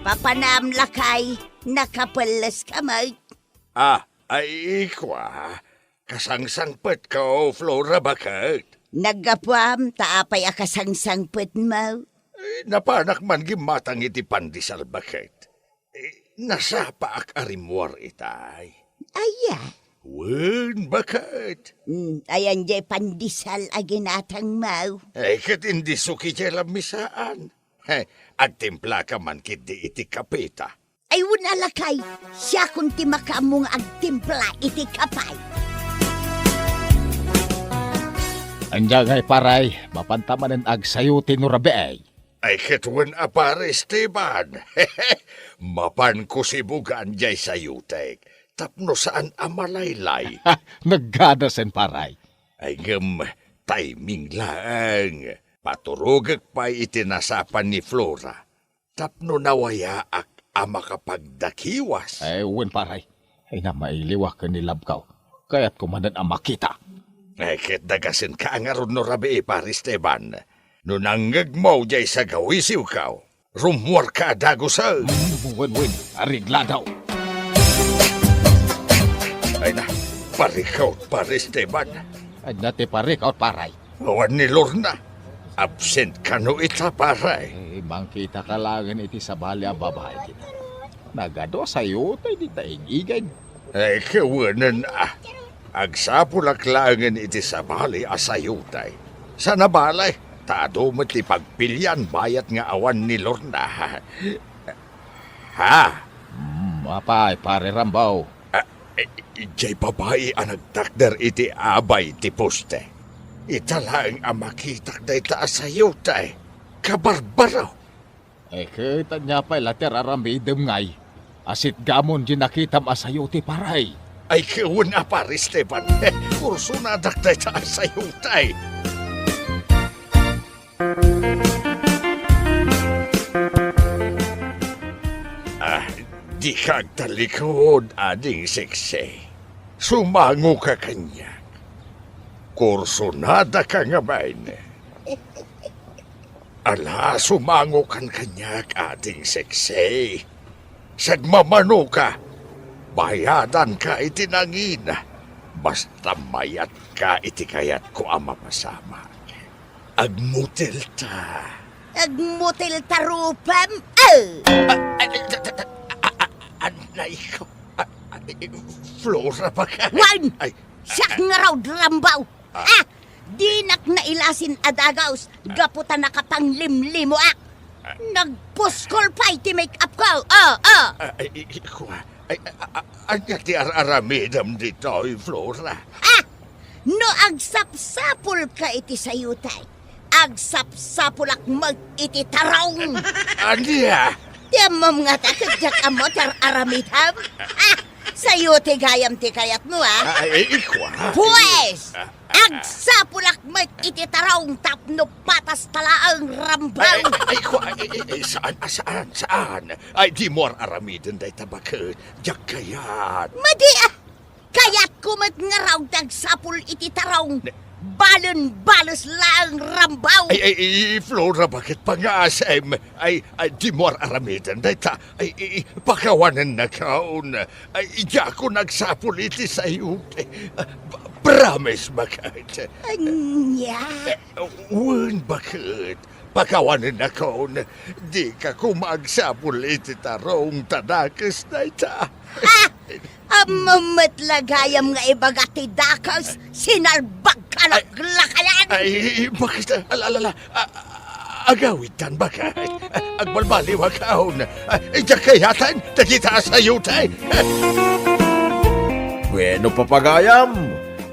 Papanam, lakay, nakapelles ka met. Ah, ay, kua. Kasangsangpetka, Flora, baket? Naggapuam ta apay a kasangsangpetmo? Eh, napanak man gimmatang iti pandesal, baket. Eh, nasapaak a rimmuar itay. Aya? Wen, baket. Hmm, ayan jay pandesal a ginatangmo? Eh, ket indi suki jay lamisaan. He, agtimplaka man ketdi iti kapeta. Ay, wen a lakay, siakon ti makaammo nga agtimpla iti kape. Ania ngay, pare, mapanta manen agsayuti no rabii? Ay, ket wen a, pare Esteban. Mapanko sibugan jay sayutek, tapno saan a malaylay. Nagganasen, pare. Ay, ngem, timing laeng. Paturogek pay iti nasapan ni Flora. Tapno nawayaak a makapagdakiwas. Ay, wen, pare. Ay, na, mailiwak ken ni labko. Kayatko manen a makita. Ay, ket dagasenka ngarud no rabii, pare Esteban. No nangngegmo jay sagawisiwko, rummuarka a dagusen. Mm, wen, wen. Areglado. Ay na, parikot, pare Esteban. Ania ti parikot, pare? Awan ni Lorna. Absent kano ita, pare? Eh, mangkitaka laengen iti sabali a babai kita. Nagadu a sayutay dita ig-igid. Eh, kawenen a. Agsapulak laengen iti sabali a sayutay. Saan a bale, ta adu met ti pagpilian bayat nga awan ni Lorna. Ha? Hmm, apay, Pare Rambo? Ah, eh, jay babai a nagtakder iti abay ti poste. Ita laeng a makitak dayta a sayutay. Kabarbaro! Eh, ket ania pay la ti ar-aramidem ngay? Asitgamon di nakitam a sayuti, pare. Ay, wen a, Pare Esteban. Kursonadak dayta a sayutay. Ah, dika agtallikud, ading Seksi. Sumangoka kaniak. Kursonadaka ngamin. Ala, sumangokan kaniak, ading Seksi. Sagmamanoka, bayadanka iti nangina, basta mayatka iti kayatko a mapasamak. Agmutilta. Agmutilta rupam? Ah! Ah, ah, ah, ah, ah, anay ko. Ah, ah, eh, Flora, baka. Wen! Ay. Siak ngarud, Rambo. Ah. Ah! Dinak nailasin a dagus, gapu ta nakapanglimlimoak. Ah. Nagpuskol pay ti make-up ko. Oh, oh. Ah, ay, ay, ay, kua. Ay, ah, ah, ania ti ar-aramidem ditoy, Flora? Ah! No agsapsapulka iti sayutay, agsapsapulak met iti tarong. Ania? Ti ammom ngata ket diak ammo ti ar-aramidem? Ah! Sayo ti gayam ti kayatmo, a? Ay, ay, ay, kua. Pues, agsapulak met iti tarong tapno patas ta laeng rambaw. Ay, ay, ay, kua, ay, ay, ay, saan, a, saan, saan? Ay, dimo ar-aramiden dayta baket. Diak kayat. Madi, a. Kayatko met ngarud ti agsapul iti tarong. Ne- Balen bales laeng rambaw. Ay, ay, ay, Flora, baket pangasem? Ay, ay, dimo ar-aramiden dayta. Ay, ay, ay, pakawanennakon. Ay, diakon agsapul iti sayote. Ah, p-, promise, baket. Ania? Eh, wen, baket. Pakawanennakon. Dika koma agsapul iti tarong ta dakes dayta. Ah! Ammom met la gayam nga ibaga ti dakes, sinalbagka laklakayan! Ay, baket, ala, ala, ala. A-, a-, agawidtan, baket. Agbalbaliwakon. Ay, diak kayaten dagita a sayote. Bueno, papagayam,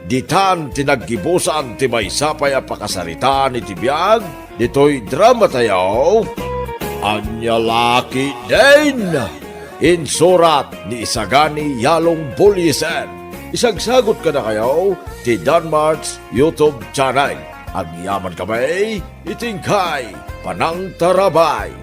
ditan ti naggibusan ti maysa pay a pakasaritaan iti biag ditoy dramatayo, Ania La Ketdin. Insurat ni Isagani Yalong Buliesen. Isagsagut kadakayo ti Danmart's YouTube channel. Agyamankami iti inkay panangtarabay.